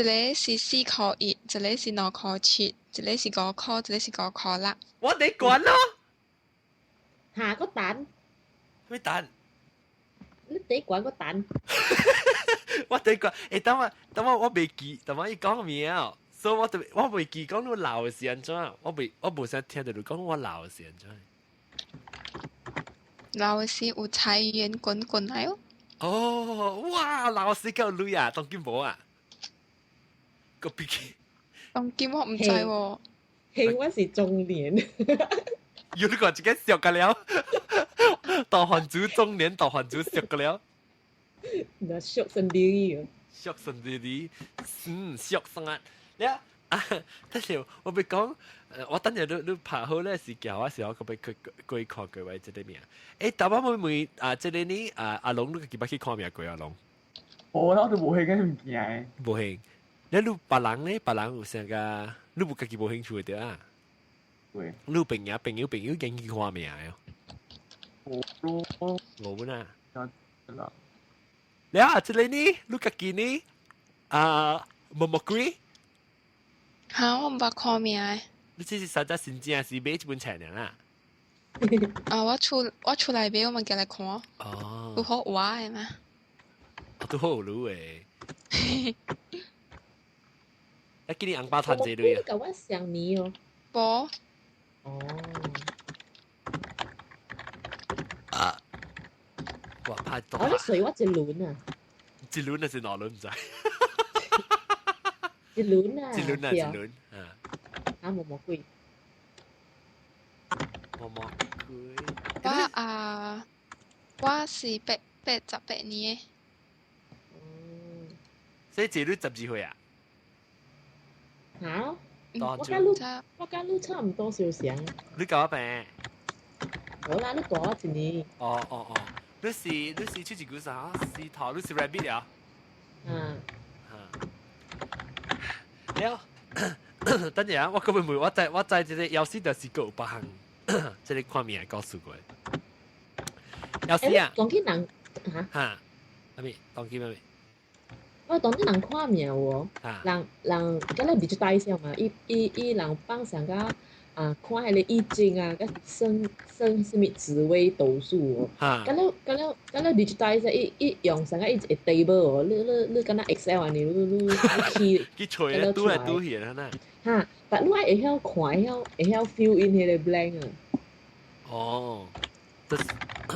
個是4箍1，一個是2箍7，一個是5箍，一個是5箍6。我哋管咯。下個蛋。咩蛋？你第管個蛋。我第管，欸，等我等我我未記，等我伊講咩啊？所以我特我未記講你老的是按怎，我未我無啥聽到你講我老的是按怎。老的是有財源滾滾來哦。哦，哇！老師夠鐳啊，當今無啊，個筆記。當今我毋知喎。嘿，我是中年。有你講這個笑個了，導航組中年，導航組笑個了。那笑聲啲啊！笑聲啲啲，嗯，笑聲啊！你啊，但是我欲講，我等陣你你拍好咧是叫我時候，我欲去過看過位這個名。欸，台灣妹妹啊，這個呢啊，阿龍你幾捌去看名過阿龍？無啦，我都無興個物件。無興，你你別人咧，別人有啥個？你無家己無興趣對啊？對。你有朋友朋友朋友願意看名喲？無咯。無啦。啦。你啊，這個呢，你家己呢？啊，無無鬼？嚇！我毋捌看名的。你這是啥只新正是買一本冊爾啦？啊！我厝我厝內面我嘛寄來看。哦。有好畫的嘛？都好有鐳的。啊！今年紅包趁這鐳啊？你共我相年哦。無。哦。啊！哇！拍到。我你隨我一輪啊！一輪還是兩輪毋知。一輪啊！一輪啊，一輪啊！啊，毛毛鬼。毛毛鬼。我啊，我是88年的。所以這你12歲啊？嚇！我佮你我佮你差毋多相像。你甲我平？無啦，你大我一年。哦哦哦，你是你是出一句啥？是頭，你是 rabbit 啊？嗯。了，等陣啊，我根本問我知我知這個藥師就是閣有別項，這個看名告訴過。藥師啊，當今人嚇嚇，啥物？當今啥物？我當今人看名喎，人人敢若二十大小嘛，伊伊伊人放上甲啊看彼個易經啊，佮算算啥物紫微斗數哦，敢若敢若敢若二十大小，伊伊用上甲伊一個 table 哦，你你你敢若 Excel 按呢，你你你去，去揣咧，拄來拄去啦呐。哈，但你愛會曉看，會曉會曉 fill in 彼個 blank 啊。哦，這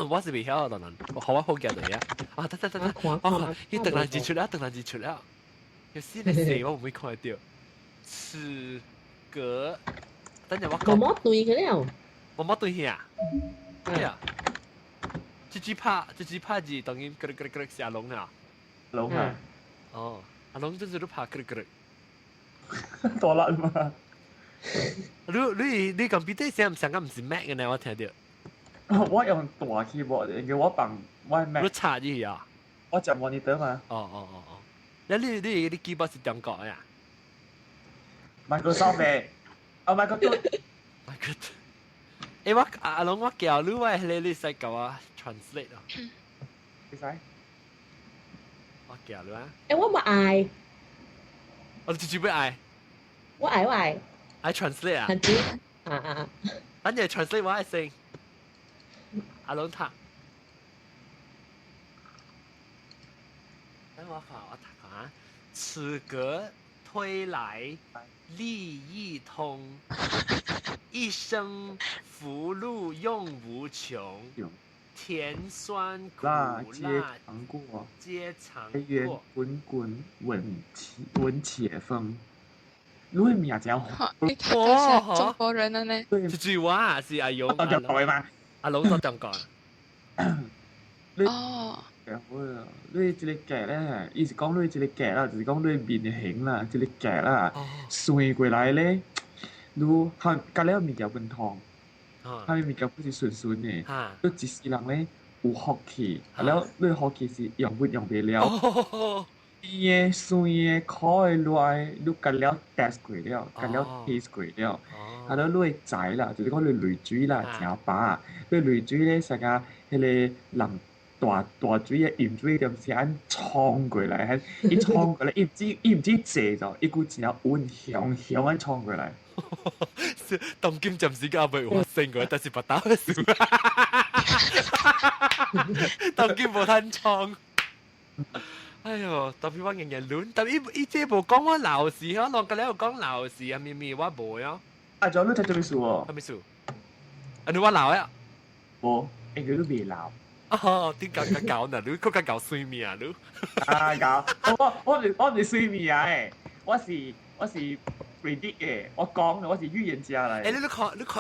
我是袂曉當然，我好我好記得呀。啊，得得得得，我伊突然之出了，突然之出了，有四個字我毋會看到。此格，等陣我講。毛毛對去了。毛毛對去啊？對啊。這支拍，這支拍字，當然咯咯咯是阿龍啊。龍啊。哦，阿龍就是都拍咯咯。大力嘛。你你你講比對聲上個毋是 Mac 嘅呢？我聽到。我用大 keyboard，因為我放我 Mac。你插入去啊？我接 monitor 嘛。哦哦哦哦，你你你你 keyboard 是中國的啊？Microsoft 的，啊 Microsoft。 Microsoft。欸，我阿龍我叫你，我迄個你使共我 translate 哦。會使。我叫你啊。欸，我嘛愛。我直接欲愛。我愛我愛。愛 translate 啊？啊啊。等陣 translate 我愛先。阿龍讀。等我看我讀啊。此格推來利益通，一生福祿用無窮，甜酸苦辣皆辣嘗過，皆嘗財源過。滾滾穩且穩且風。你的名真好，你睇到是中國人了呢？對，這句話是阿勇我當中國嘛。阿龍都中國。你哦，好啊！你這個格咧，伊是講你這個格啦，就是講你面型啦，這個格啦，算過來咧，你看隔了物件分湯，下面物件不是順順的，你一世人咧有福氣，了你福氣是用不用袂了。甜的、酸的、苦的、辣的，你隔了 test 過了，隔了 taste 過了，啊了你的財啦，就是講你淚水啦，誠飽，你淚水咧，成個彼個人。大大水的飲水點是按衝過來，伊衝過來，伊毋止濟咗，伊閣真穩雄雄按衝過來。當今暫時間未發生過，但是別打的事。當今無通衝。哎喲，特別我日日亂，特別伊這無講我老事，我啷個了講老事啊？咪咪我無喲。啊，仲有你睇做咩事哦？咩事？啊，你我老啊？無，應該都未老。哦，點解咁搞呢？你更加搞水命啊！你啊搞，我唔是水命誒，我是 predict 嘅，我講嘅，我是預言家嚟。誒，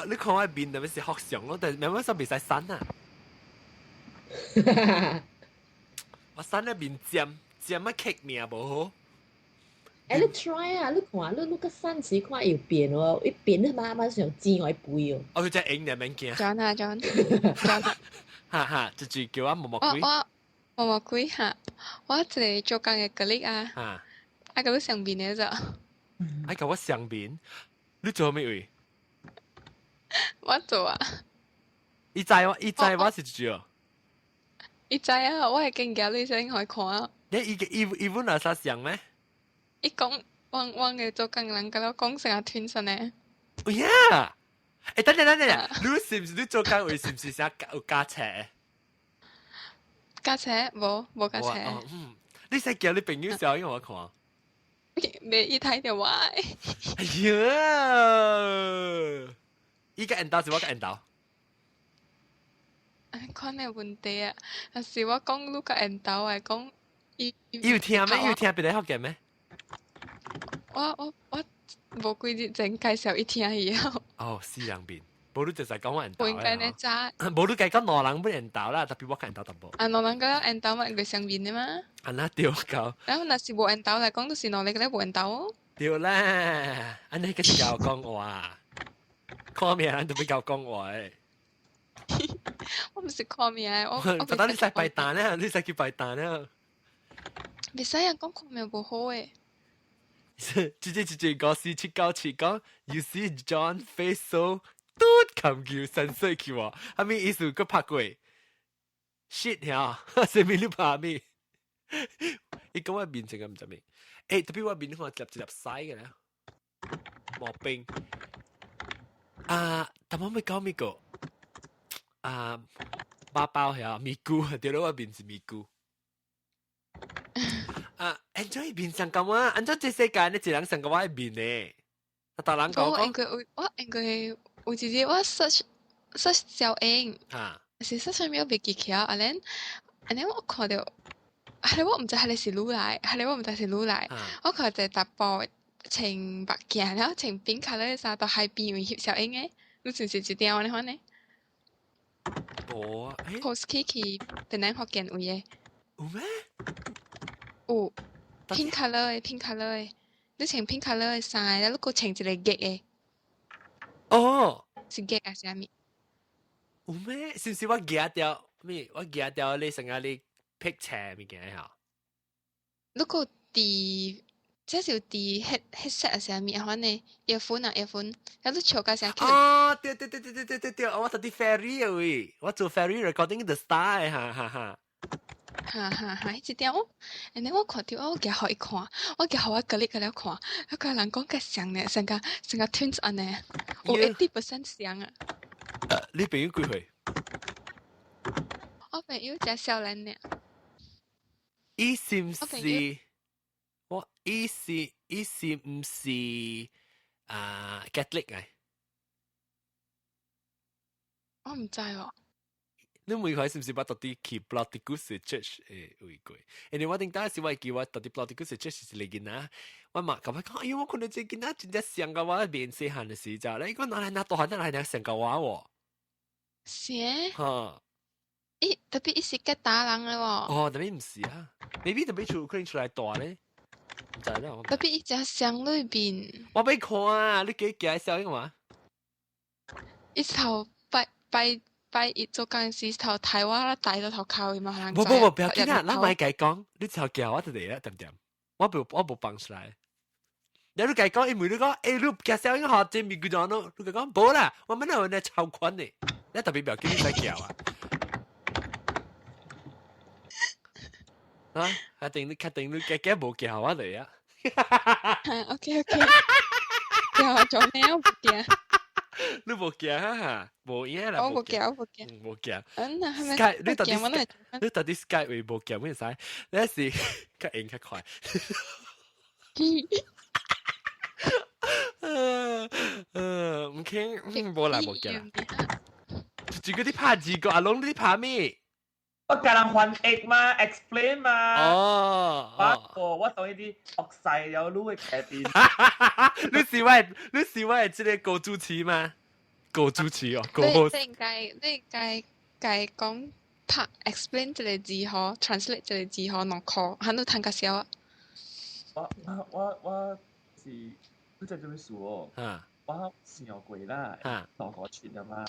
你看我面特別是學相咯，但係慢慢上袂使刪啊。我刪咧面尖尖啊，劇命無好。誒，你 try 啊！你看，你個刪時看有變哦，一變你媽媽上煎我背哦。哦，佢真係影你免驚。 John 啊 John，John。哈哈，就是叫我毛毛鬼。我毛毛鬼哈，我一個做工的 colleague 啊，啊，佮你相面的咋？啊，佮我相面，你做咩位？我做啊。伊知我是做。伊知啊，我會經過你先可以看啊。你伊伊本來啥相咩？伊講，我的做工人佮我講成個吞身呢。哎呀！誒，等陣等陣，你是唔是你做工位是唔是啥有加車？加車無加車。嗯，你使叫你朋友笑，因為我看。未伊睇到我。哎呀！伊個緣投是我個緣投。款的問題啊，若是我講你較緣投的講，伊伊有聽咩？伊有聽別個福建咩？我無幾日前介紹伊聽以後。哦，死人面，無你就使講我緣投。唔應該呢早。無你計講兩人欲緣投啦，特別我較緣投淡薄。啊，兩人個緣投嘛，應該相面的嘛。啊，那對夠。然後若是無緣投來講，就是兩個咧無緣投哦。對啦，按呢個是𠢕講話，看命人都欲𠢕講話的。我毋是看命的，我。不但你使拜壇咧，你使去拜壇咧。袂使人講看命無好的。直接直接54797講，You see John face so 嘟冚叫神水去喎，係咪意思？佢拍過 shit 呀，啥物你拍咩？伊講我面成個毋知咩？欸，特別我面看一粒一粒屎嘅咧，毛病。啊，但我咪講咪個啊，馬包呀，咪菇，對了，我面是咪菇。啊，按怎伊面上咁啊？按怎這世界呢？一人上個我的面呢？啊，逐人講我應該有，我應該有一日我 search search 小英，是 search 啥物我袂記起啊。啊咧，我看著，啊咧我毋知彼个是女來，彼个我毋知是女來。我看一個查埔穿目鏡，然後穿 pink colour 的衫，到海邊位翕小英的，你是毋是一定按呢款呢？無啊，post 去去檳榔福建位的。有咩？有 pink colour 的，pink colour 的，你穿 pink colour 的衫，了你閣穿一個月的。哦，是月還是啥物？有咩？是毋是我夾掉咩？我夾掉你成個你 picture 物件嚇？你閣佇，這是有佇 headset 還是啥物款的 earphone 啊 earphone，了你笑甲聲。哦，對對對對對對對對，我佇 ferry 的位，我做 ferry recording the star 哈哈哈。哈哈哈！彼一點我，and then 我看著我夾予伊看，我夾予我格力個了看，彼個人講較像呢，成個 twins 按呢，有 80% 像啊。你朋友幾歲？我朋友誠少年呢。伊是毋是？我伊是毋是啊 Catholic 嘅？我毋知哦。你問佢是唔是捌到底去 Bloody Goose Church 誒位過？因為我頂當時我會記我到底 Bloody Goose Church 是一個囡仔，我嘛共我講，哎喲，我看到這個囡仔真正像甲我面細漢的時陣，你講哪來哪大漢哪來哪像甲我喎？是？哈！咦，特別伊是吉打人的喎。哦，特別毋是啊，maybe 特別出可能出來大咧，毋知啦。特別伊誠像裏面。我欲看啊，你記介紹個嘛？伊頭拜拜拜一做工時頭抬我啦，帶到頭殼嘛，人無無無，不要緊啊，咱莫共伊講，你頭叫我就嚟啦，點點？我無放出來。你你共伊講，伊問你講，欸，你介紹個學這物叫做喏？你共講無啦，我們那有那超款的，你特別不要緊，你再叫啊。啊，確定你確定你加加無叫我嚟啊？OK OK，叫我做咩？我無驚。你無驚哈？無影啦。我無驚，我無驚。無驚。嗯，係咪？你到底你到底 Skype 會無驚咩使？你是較應較快。毋傾，無啦無驚啦。就嗰啲拍字個，阿龍你拍咩？我教人翻譯嘛，explain 嘛。哦。我當一啲惡勢有擼嘅劇變。你是我，你是我這個高主持嗎？高主持哦，高。你應該講拍 explain 這個字嗬，translate 這個字嗬，2箍，喺度聽較少啊。我是，你知做咩事哦？啊。我想過啦，2個錢啊嘛，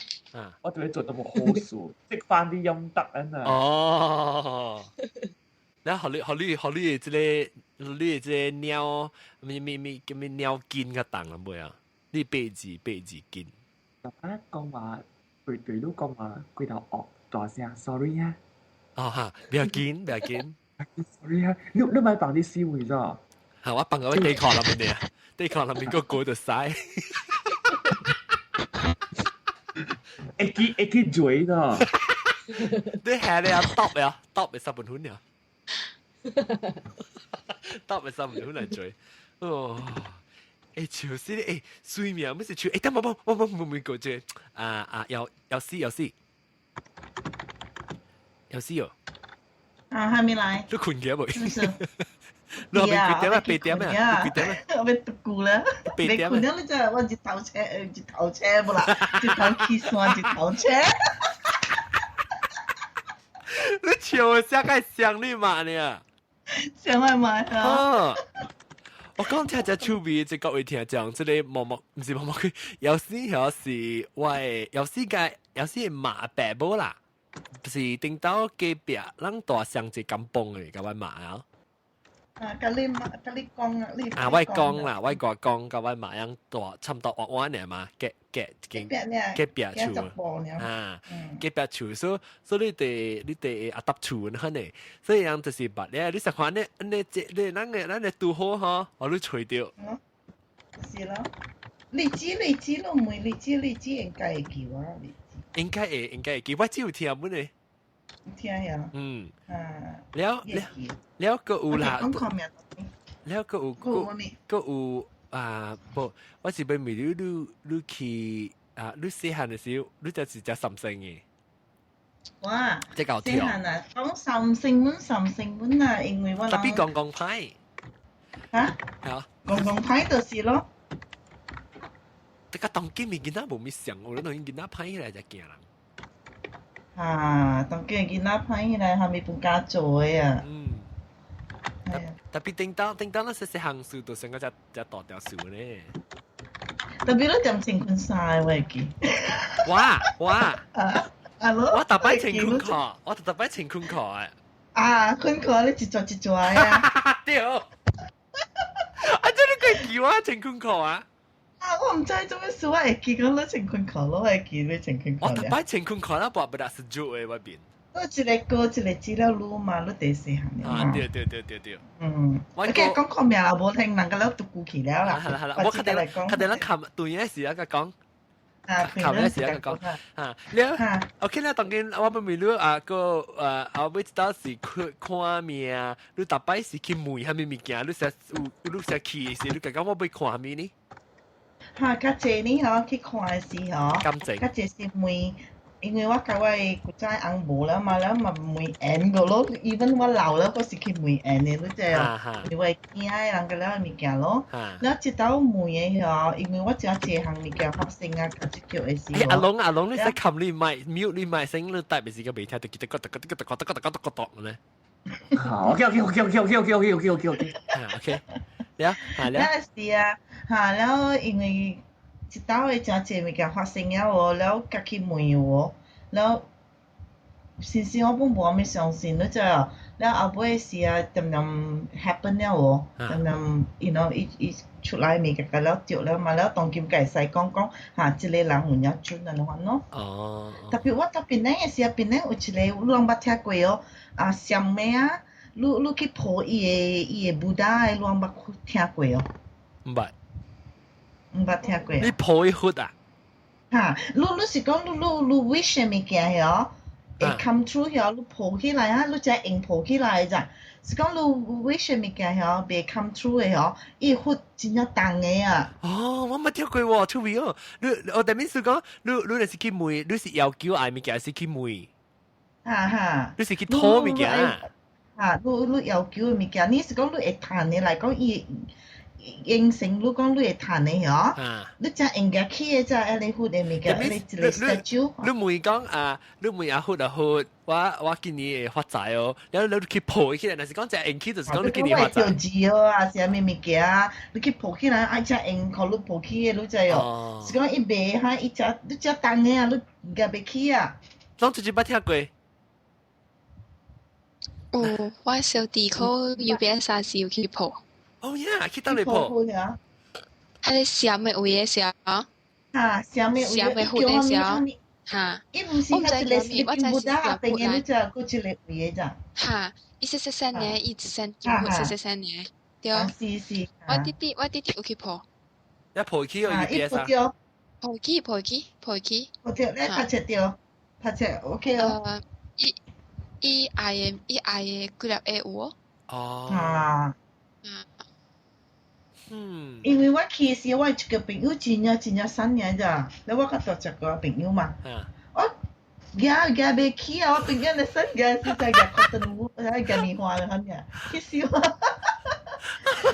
我對你做到冇好事，積翻啲陰德啊嘛。哦，然後予你這個你這個鳥，咩咩咩叫咩鳥筋較重啊未啊？你八字筋。啊，講話對對你講話，規頭惡大聲，sorry 啊。哦哈，不要緊，不要緊。 sorry 啊，你咪放啲思維咗。嚇，我放個地殼內面啊，地殼內面個過就使。會記嘴咯，你下你啊，揼呀，揼咪10分呀，揼咪10分嚟嘴。哦，欸，笑死你！欸，水命，乜是笑？欸，等我我我我問問過這啊啊，有有死有死有死哦。啊，還沒來。你睏起未？是不是？你後面幾點啊？8點啊？幾點啊？我欲獨久啦，八點困了，你知我一頭車，一頭車無啦，一頭起山，一頭車。你笑聲該像你嘛呢？像我嘛啊！我講聽只趣味，這各位聽眾，這個毛毛毋是毛毛佢，有時有時我有時個有時馬白無啦，是頂到隔壁咱大雙一甘榜的，共阮媽啊。啊，佮你媽，佮你講啊，你啊，我講啦，我講講，佮阮媽樣大差不多彎彎爾嘛，隔隔間隔壁厝啊，隔壁厝，所以你得阿搭厝呢，所以人就是捌咧，你實看呢，你這你咱個拄好吼，我你揣著。是咯，荔枝荔枝攏問荔枝荔枝應該會記我。應該會記，我只有聽本咧。聽呀。嗯。啊。了了了，閣有啦。了閣有閣閣有啊！無，我是欲問你，你去啊？你細漢的時候，你就是食三星的。哇！這夠細漢啊，講三星碗三星碗啊，因為我特別講講歹。嚇？係啊。講講歹就是咯。這個當今的囡仔無物想，我諗當囡仔歹起來才驚人。啊，當今囡仔歹起來，還沒搬家做的啊。嗯。特別頂到那細細項數，就成個只只大條數咧。特別你點穿裙衫我會記。哇哇！啊啊咯！我逐擺穿裙褲，我逐擺穿裙褲的。啊，裙褲你一撮一撮啊！對。啊！這你會記我穿裙褲啊？啊！我毋知做咩事，我會記講你穿裙褲，我會記你穿裙褲。我逐擺穿裙褲，我無得是做的我變。我一個哥一個資料滷嘛，你第細漢啊，對對對對對。嗯，我講看名啦，無聽人個了都過去了啦。係啦係啦，我較定咱看對的時啊，講。啊，看的時啊，講。啊，了，OK 啦，當今我欲問你啊，個後尾一道是看看命，你逐擺是去問啥物物件？你說有你說去的時，你感覺我欲看啥物呢？哈，較濟呢吼，去看的時吼，感情。較濟是問。因為我佮我的古早翁無了嘛，了嘛問緣個咯，even 我老了，我是去問緣的，你知哦？因為驚的人個了物件咯。了這道問的吼，因為我真濟項物件發生啊，較這叫的時候。阿龍阿龍，你使冚你麥 mute 你麥聲，你帶袂時個未聽，就記得個個個個個個個個個咧。好，OK OK OK OK OK OK OK OK OK OK OK，了，了。了是啊，哈，了因為。一道的真濟物件發生了哦，了家去問哦，了先生我本無啥物相信，你知哦？了後尾是啊，漸漸 happen 了哦，漸漸，you know，伊伊出來物件了著了嘛，了當今會使講講，哈，這個人有影準按呢款咯。特別我到檳城的時啊，檳城有一個你攏捌聽過哦，啊，啥物啊？你你去抱伊的伊的 Buddha 的，你攏捌聽過哦？毋捌。毋捌聽過。你抱伊佛啊？哈，你你是講你你你 wish 的物件嗬，會 come true 嗬，你抱起來啊，你才用抱起來咋？是講你 wish 的物件嗬，袂 come true 的嗬，伊佛真正重的啊！哦，我捌聽過喎，出名哦。你我頂面是講，你你若是去問，你是要求愛物件，是去問？哈哈。你是去討物件？哈，你你要求的物件，你是講你會趁的來講，伊。應承你講你會趁的嗬，你才應該起的才按呢佛的物件，你一個 statue。你問講啊，你問阿佛阿佛，我我今年會發財哦，然後你去抱起來，若是講只用起，就是講你今年發財。字哦啊，啥物物件，你去抱起來，愛才用，予你抱起的，你知哦？是講伊賣哈，伊才你才重的啊，你夾袂起啊。攏直接捌聽過。有，我小弟考 UBS 時有去抱。哦呀，去佗裡抱？彼个閃的位的時候。哈，閃的位。閃的佛的時候。哈。伊毋是彼一個 sleeping Buddha 邊的，你知閣一個位的咋？哈，伊細細細呢，伊一身金佛細細細呢，對。是是。我弟弟，我弟弟有去抱。一抱起個 UBS 啊？抱起，抱起，抱起。抱著，你拍攝著，拍攝 OK 哦。伊伊愛的，伊愛的幾粒會有哦。哦。啊。因為我去時，我一個朋友真正真正善良咋，咧我較大隻個朋友嘛，我行行袂起啊，我朋友咧善行是在行 cotton wool，行棉花咧，反正去死我！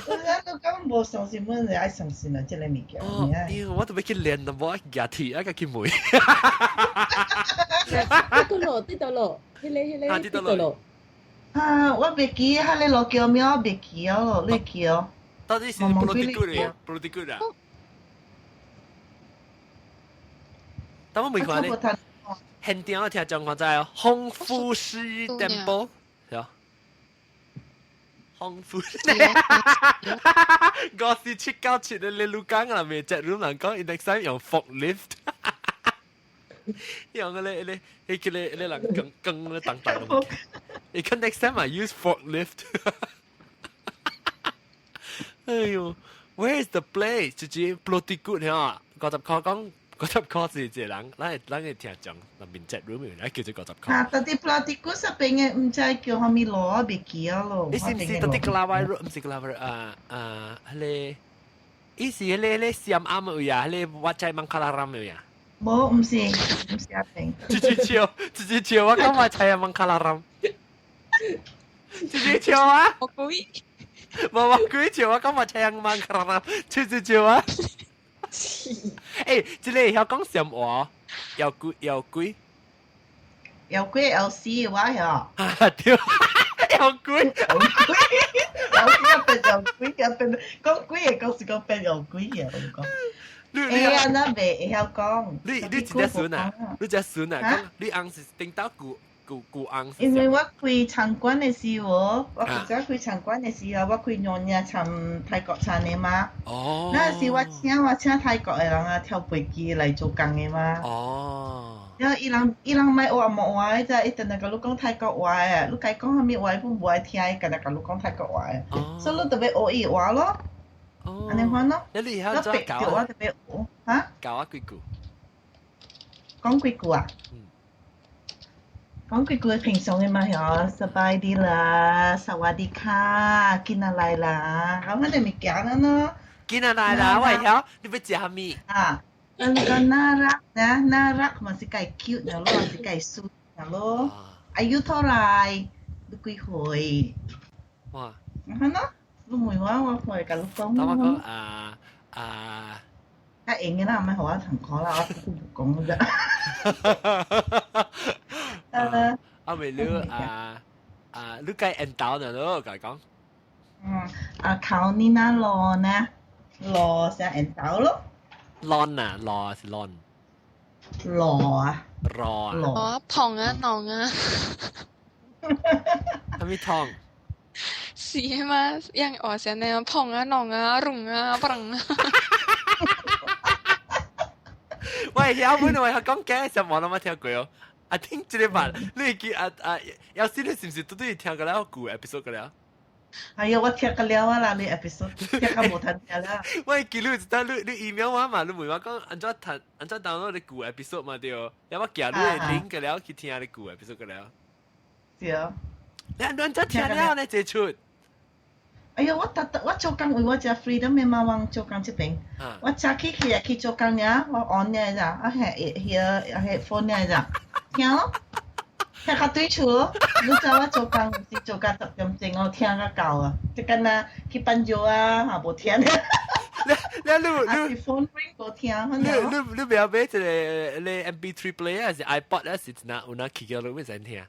我都講無相信，阮就愛相信啊，這個物件。哦，我都欲去練啦，無舉鐵啊，去問。佗落，佇佗落，彼个彼个佇佗落。啊，我袂記，彼个路橋名我袂記哦，你記哦。到底是布羅迪古咧？布羅迪古啊？但我沒看咧。現場我聽講看知哦，洪富士 temple 是啊。洪富士，5四797的你鹿港啊，未只路人講，next time 用 forklift，用個咧咧，彼個咧咧人更更咧當當。你看 next time I use forklift。哎喲，Where is the place？就是布羅迪古嚇，50箍講50箍是一個人，咱咱會聽講，那面積 room 來叫做50箍。啊，到底布羅迪古那邊的毋知叫啥物路，我袂記啊咯。你是毋是到底格拉威路？毋是格拉威啊啊，彼个，伊是彼个咧暹暗位啊，彼个วัดใจมังคลาราม位啊。無，毋是，毋是阿平。直接笑，直接笑，我講วัดใจมังคลาราม。直接笑啊！我鬼。無我鬼笑，我講วัดใจมังคลาราม，直接笑啊！欸，這个會曉講暹話，有鬼有鬼，有鬼有死話曉。啊對，有鬼，有鬼，有鬼變有鬼，變講鬼會講是講變有鬼嘅，我講。欸呀，那袂會曉講。你你一隻孫啊？你隻孫啊？你翁是頂到舊舊舊翁。因為我開餐館的時候，我古早開餐館的時候，我開娘惹餐泰國餐的嘛。哦。那時我請我請泰國的人啊，跳飛機來做工的嘛。哦。然後伊人伊人莫學紅毛話的咋，伊定定共你講泰國話的，你共伊講啥物話，伊本無愛聽，伊定定共你講泰國話的。所以你就欲學伊話咯。哦。按呢款咯。你會曉怎教我就欲學，哈？教我幾句。講幾句啊？講幾句平常的嘛曉，สบายดี啦，สวัสดีค่ะ，กินอะไร啦，咁我哋物件啦喏。กินอะไร啦？我會曉，你欲食啥物？啊，咱講น่ารักนะน่ารัก嘛是介 cute 咯，是介水咯。อายุเท่าไหร่你幾歲？哇！係咯，你問我，我會共你講。等我講啊啊！較閒的啦，莫予我參考啦，我無講啫。啊，未你啊啊，你計緣投呢？咯，共講。嗯，啊，靠你那羅呢？羅是緣投咯。羅啊，羅是羅。羅啊。羅啊。羅胖啊，濃啊。啥物胖？是嗎？樣話聲呢，胖啊，濃啊，龍啊，胖啊。喂，曉本來係講假，實冇那麼聽過哦。啊，聽這個版，你記啊啊，有時你是唔是都對聽過了舊 episode 過了？哎呀，我聽過了啊啦，你 episode 聽較無通聽啦。喂，記錄一單，你 email 我嘛，你問我講按怎聽，按怎 download 你舊 episode 嘛對？然後我寄你的 link 過了去聽你舊 episode 過了。對。你按怎聽了呢？這出？哎呀，我特特我做工為我食 freedom 的嘛，我做工這邊，我早起起來去做工爾，我按爾咋，啊係迄 headphone 爾咋，聽咯，聽較對厝咯。你知我做工是做到10點鐘，我聽較到啊，即敢若去辦桌啊，也無聽。你你你 phone ring 無聽，你你不要買一個你 MP3 player 還是 iPod 還是哪有哪起叫你會使聽？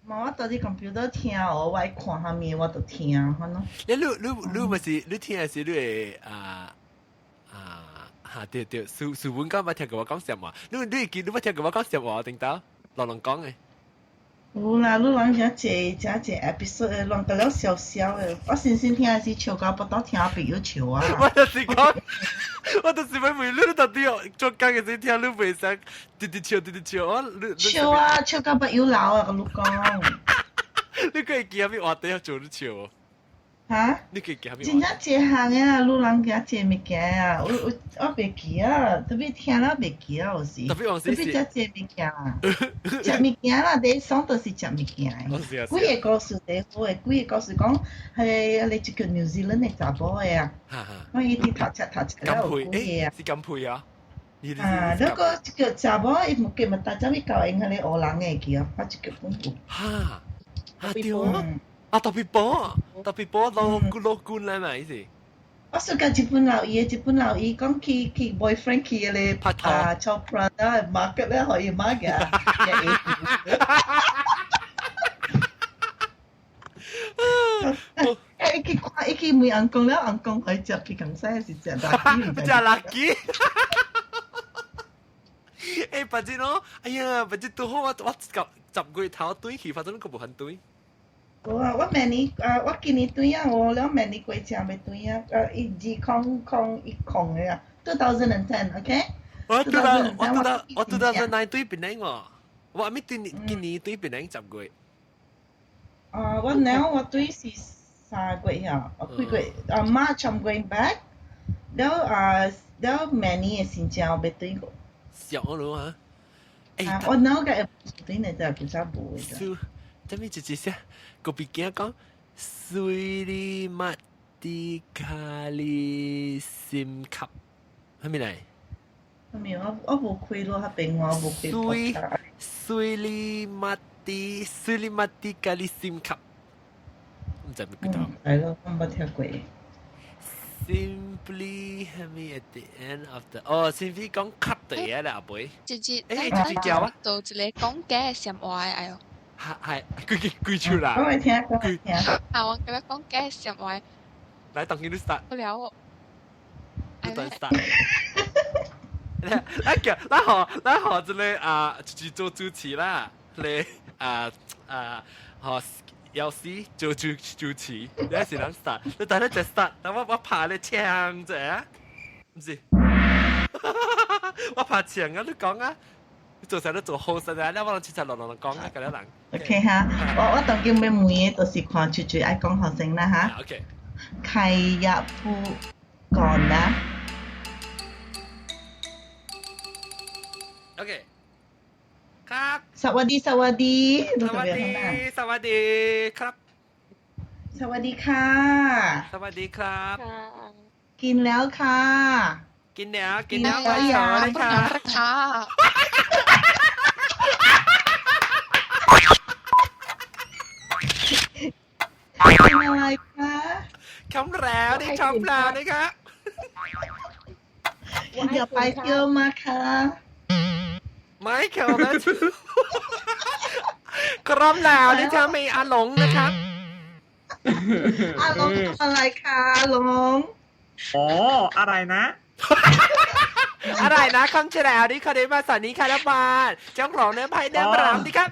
嘛，我佇 computer 聽哦，我愛看啥物我就聽，可能。你你你毋是你聽的是你會啊啊哈對對，書書本講捌聽過我講啥話？你你會記你捌聽過我講啥話？頂頭老人講的。有啦，你人遮濟遮濟 episode 的，人甲了笑笑的。我先先聽的是笑到腹肚疼，朋友笑啊。我就是講，我就是欲問你到底做工的時聽你袂使直直笑直直笑，我你笑啊，笑到目油流啊，共你講。你閣會記啥物話題做你笑？哈？你會記啥物？真正濟項的啊，你人遮濟物件啊，我我我袂記啊，特別聽了袂記啊，有時。特別有時特別遮濟物件啊，食物件啦，第一爽就是食物件的。幾個故事第好的，幾個故事講，彼個這個 New Zealand 的查某的啊，我伊佇讀冊讀冊了有幾個啊。是金配啊？啊，那個這個查某伊毋記嘛，大早咪教𪜶彼個烏人的去啊，我這個本有。哈，啊對啊。啊，特別波，特別波老老官咧嘛，意思。我說甲日本老伊，日本老伊講去去 boyfriend 去彼個啊，做 Prada market 咧，予伊買個。伊去看，伊去問翁公了，翁公予伊食皮公西是食垃圾。食垃圾。欸，反正哦，哎呀，反正拄好我我10月頭轉去，反正閣無番轉。無啊，我明年啊，我今年轉啊，我了明年過程欲轉啊，啊，2010的啊，2010，OK？我2000我2009轉檳城喎，我阿咪轉今年轉檳城10月。啊，我 now 我轉是3月啊，幾月？啊，March I'm going back，了啊，了明年的新正欲轉過。俗咯哈！啊，我 now 個轉的就比較無的。這邊一一聲，個別驚講，水里馬蒂卡里心卡，係咪嚟？係咪？我我無開咯，彼邊我無開。水水里馬蒂水里馬蒂卡里心卡，毋知咩叫做。係咯，我無聽過。 Simply 係咪 at the end of the？哦，simply 講卡對嘢啦，阿妹。直接誒，直接叫啊！做一個講假嘅話，哎喲。係係，佢佢出啦。講來聽，講來聽。啊，我今日講假嘅話。來，當見你 start。不了我。你等 start。來叫，來學，來學這個啊，自己做主持啦，你啊啊學有時做主主持，你是人 start，你等你就 start，等我我拍你槍者，唔是，我拍槍啊！你講啊。做啥都做好實啊！你我攏凊彩亂亂講啊，佮了人。 OK 哈，我我當今欲問的，就是看出最愛講學生啦哈。 OK。 ใครอยากพูดก่อนนะ โอเค ครับ สวัสดีสวัสดี สวัสดีสวัสดีครับ สวัสดีค่ะ สวัสดีครับ กินแล้วค่ะ กินแล้วกินแล้วไปต่อเลยค่ะ ค่ะ กินอะไรคะ คำแล้วนี่คำแล้วนะคะ อย่าไปเที่ยวมาค่ะ ไม่เขียวนะครบแล้วนี่จะมีอาหลงนะครับ อาหลงทำอะไรคะอาหลง อ๋ออะไรนะ อะไรนะคำเฉลยนี่เขาได้มาสันนี้ค่ะแล้วบานจ้องหลงเนื้อไพ่เนื้อปรามนี่ครับ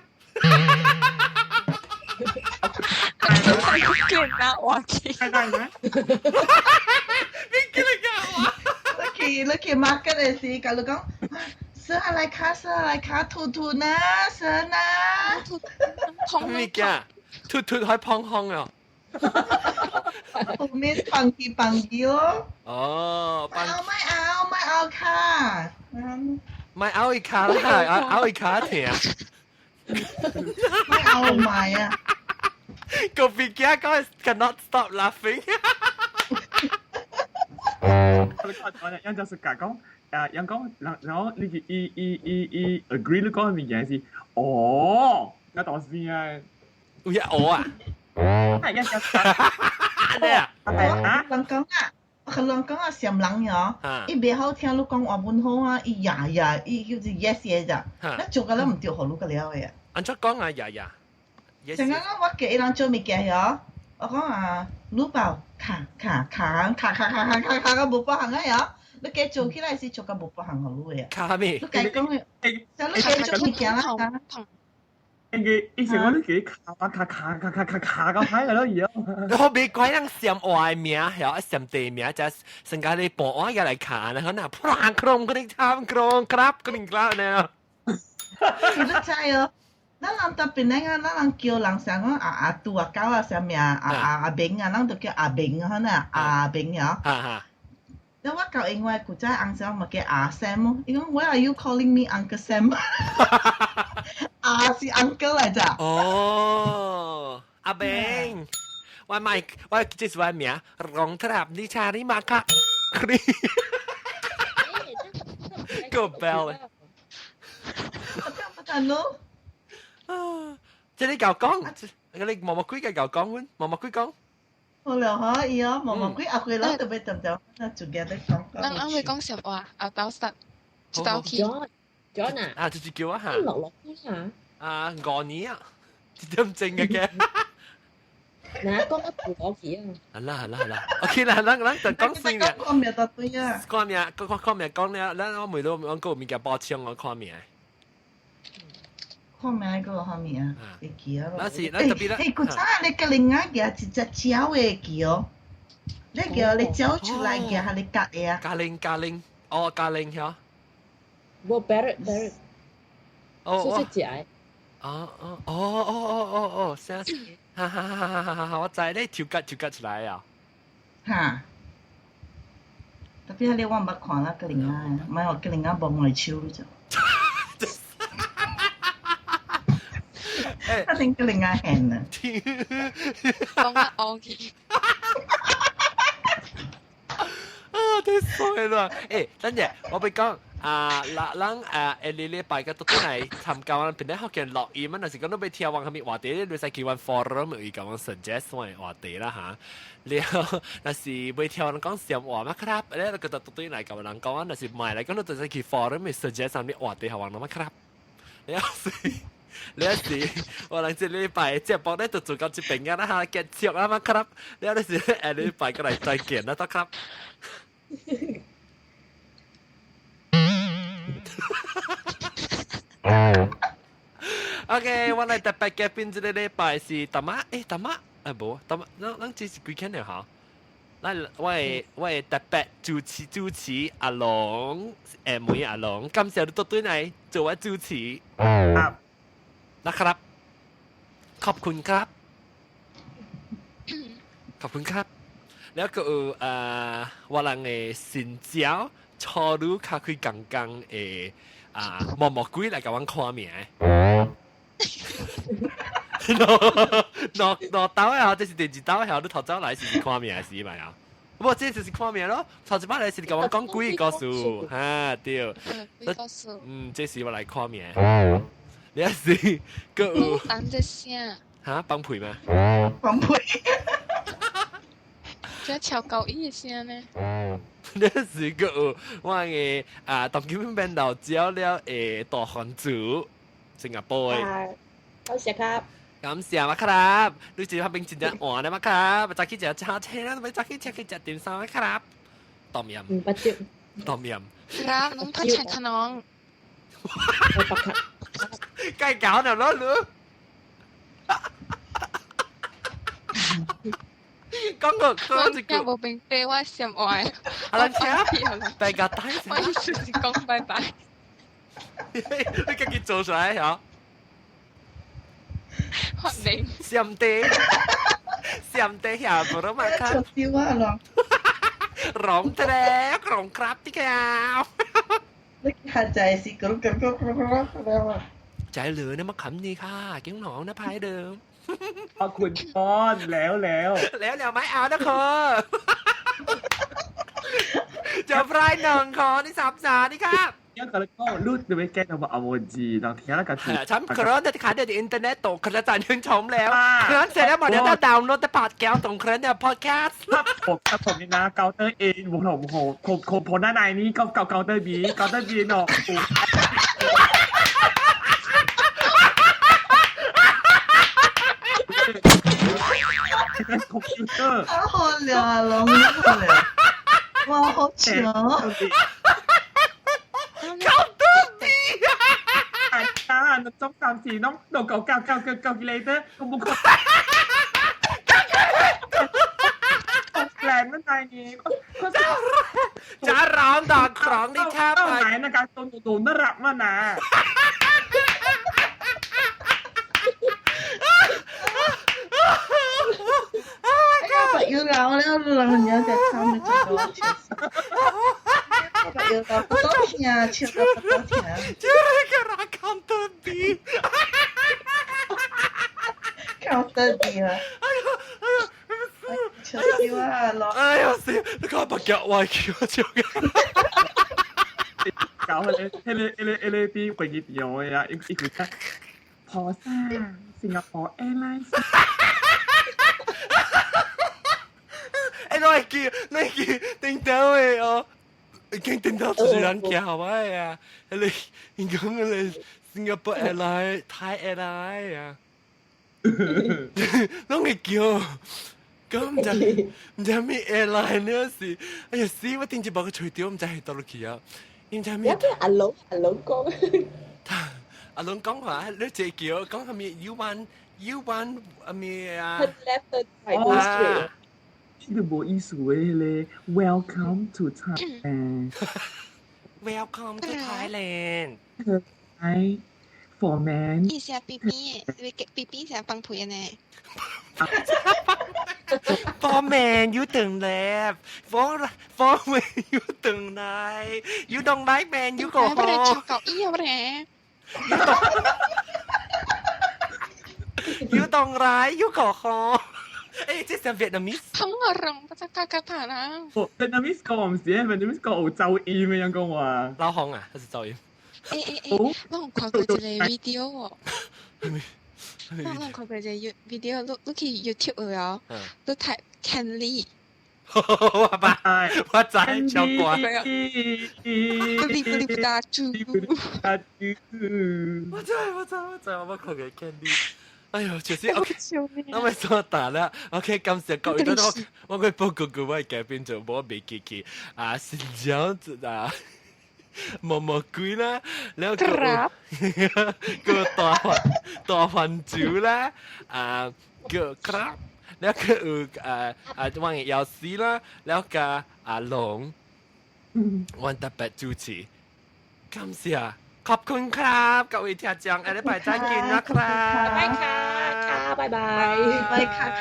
เก่งนะวะคิ อะไรนะ นี่กินเลยกันวะ แล้วขี่แล้วขี่มาก็เลยสิกันแล้วก็เสื้ออะไรคะเสื้ออะไรคะถูถูนะเสื้อนะ มีแกทุทุให้พองห้องอ่ะ ผมมีปังกีปังกีอ๋ อ ไม่เอาไม่เอาไม่เอาค่ะ ไม่เอาอีกขาละเอาอีกขาเถีย ไม่เอาไม่อะ ก็ปีแกก็ cannot stop laughing 你講人就是講講，人講，然後你伊伊伊伊 agree 你講嘅物件是，哦，那當時啊，有一我啊，係一隻，咩啊？啊，人講啊，佢人講啊，上人喲，伊袂好聽你講話本好啊，伊呀呀，伊叫做 yes 嘅咋，那做個都唔對，予你個了嘅。按怎講啊？呀呀，成日我叫伊人做物件喲，我講啊，滷包卡卡卡卡卡卡卡卡卡個無包行啊喲，你計做起來是做個無包行予你嘅。卡咩？你計講嘅，就你計做物件啦。以前我都幾卡卡卡卡卡卡卡咁睇嘅咯，而家。我別鬼人閃外名，又閃地名，就成個你保安入嚟卡呢，可能砰空嗰啲參空ครับ嗰啲啦呢。你知哦？咱人特別咧啊，咱人叫人成講阿阿杜啊、狗啊、啥物啊、阿阿阿明啊，咱就叫阿明啊，可能阿明啊。哈哈。那我舊英文古早翁聲嘛叫阿 Sam 咯，伊講 Why are you calling me Uncle Sam？阿是 uncle 嚟咋？哦，阿明，我咪我這是我名，龍特你查你馬卡，個 bell。不得咯。啊！這你舊講，你毛毛鬼嘅舊講，阮毛毛鬼講。好了可以哦，毛毛鬼阿鬼佬特別特別，那做嘅得講。咱啱會講什話？阿豆實，豆去。 John 啊，啊，就是叫我嚇。落落去嚇。啊，5年啊，一點鐘嘅嘅。嗱，講得唔落去啊。係啦係啦係啦，OK 啦，咱咱就講先嘅。看名就對啊。看名，看看名講了，咱我每都我個物件包槍我看名。看名個看名啊，會記啊。那是，咱特別啦。誒，古早你個另外個一隻鳥的記哦，你叫你鳥出來嘅，還你夾的啊？加零加零，哦加零曉。無 parrot parrot。哦哦。是隻。哦哦哦哦哦哦哦，聲，哈哈哈哈哈哈！我知你跳吉跳吉出來啊。嚇！特別係你我毋捌看啦，個另外，唔係我個另外望我手就。一定個另外現啊！講得 OK。啊，太衰啦！誒，等陣我俾講啊，咱咱誒下禮拜個倒轉來參加阮平日福建錄音，若是講你欲聽阮啥物話題，你使去阮 forum 有共阮 suggest 阮話題啦嚇。了，若是欲聽阮講笑話嘛ครับ，咧個倒轉來共人講，若是毋愛來講，你就使去 forum suggest 啥物話題，予阮嘛ครับ。了是。你是我人這禮拜節目咧就做到這邊啊啦嚇，結束啦嘛ครับ。了你是下禮拜過來再見啦，得ครับ。OK，我來特別嘉賓這個禮拜是大媽，誒大媽，啊無大媽，咱咱這是幾天了嚇？咱我的我的特別主持主持阿龍，誒妹阿龍，感謝你倒轉來做我主持。นะครับขอบคุณครับขอบคุณครับแล้วก็我人的新椒初女較開剛剛的啊毛毛鬼來共阮看名。喏喏喏兜的，這是第二兜的，你頭早來是看名是咪啊？我這就是看命咯，頭一擺來是你共我講鬼故事，哈對。鬼故事。嗯，這是我來看命。你也是閣有。等這聲。哈，放屁嗎？放屁。這超高音的聲呢？你是閣有我的啊，當今變老招了的大番薯，新加坡的。多謝卡。感謝馬卡拉，你這邊真正換咧馬卡拉，早起食餐車啦，早起食去食點心馬卡拉，冬陰。唔不接。冬陰。ครับน้องพัชชัยขนอง 計搞就攞你。講個講一句。無平地我心愛。阿蘭車，大家睇。我意思是講拜拜。你家己做出來嚇？發明。上帝，上帝下無得嘛卡。笑啊龍。龍得咧，龍ครับที่แก้ว。你下就係是咁咁咁咁咁。ใจเหลือนะมาขำนี่ค่ะกิ้งหนองนะพายเดิม ขอบคุณป้อนแล้วแล้ว แล้วแล้วไม่เอานะคือจะพรายหนึ่งขอที่สามสานี่ครับ因為嗰個รูดไปแก้ตัวเอาจีตอนที่แล้วก็ ฉันเคลื่อนแต่ขาเดี๋ยวอินเทอร์เน็ตตกเคลื่อนจันยืนชมแล้วเคลื่อนเสร็จแล้วหมดเดี๋ยวจะดาวน์โหลดแต่พอดแก้วตรงเคลื่อนเนี่ยพอดแคสต์ ผมผมนี่นะเกาเตอร์เอผมผมผมผมผมหน้าในนี้เกาเกาเกาเตอร์บีเกาเตอร์บีเนาะคอมพิวเตอร์啊好了啊龍，好了，哇好笑。高得比啊！啊，中三四น้องโดเก่าเก่าเก่าเก่าเก่ากิเลเตอร์ก็บุคคลแรงนั่นใจนี้ จะร้องดอกครองนี่ครับ ไหนนะการตัวตัวน่ารักมากนะ要咬咧，人家在唱的这个，要咬不多听，笑到不多听。就是个拉康德比，康德比啊！哎呦哎呦，笑死啊！老哎呦死！你講白腳歪叫笑嘅。搞佢哋，佢哋佢哋啲鬼嘢掉啊！一一句真，婆生，新加坡 Airlines。欸，你會記，你會記，叮當的哦，已經叮當就是人叫我呀，你你講你新加坡 Airline、Thai Airline 啊，攏會叫，咁唔知咩 airline 呢是，哎呀死！我頂一部個吹掉，唔知係倒落去啊，唔知咩。阿龍阿龍講，阿龍講話，你這叫講係咪 You want you want 咩啊？Left right straight。呢個冇意思嘅咧，Welcome to Thailand。 Welcome to Thailand。 I for man。伊是 B B 的，B B 是放屁的呢。 For man you 等 left for man you 等 right you don't like man you go home。超搞笑咧。 You don't like you go home。誒，這是 Vietnamese。通個龍不知家家怕啦。 Vietnamese 講唔是，Vietnamese 講澳洲音嘅樣講話。老紅啊，還是噪音？欸，我有看過一個 video 哦。我有看過一個 video，你去 YouTube 哦，你睇 Kenly。我捌，我知，超乖。不哩不哩不打住。我知我知我知，我捌看過 Kenly。哎呦，就是 OK，我咪所打啦。OK，感謝各位，我佢報告個我改變做我未記起啊，是這樣子啊，毛毛鬼啦，然後個大番薯啦，啊個 crab，然後個有啊啊我嘅藥師啦，然後個阿龍，我特別主持，感謝。ขอบคุณครับ各位聽眾，下禮拜再見啦，拜拜卡，拜拜，拜卡卡。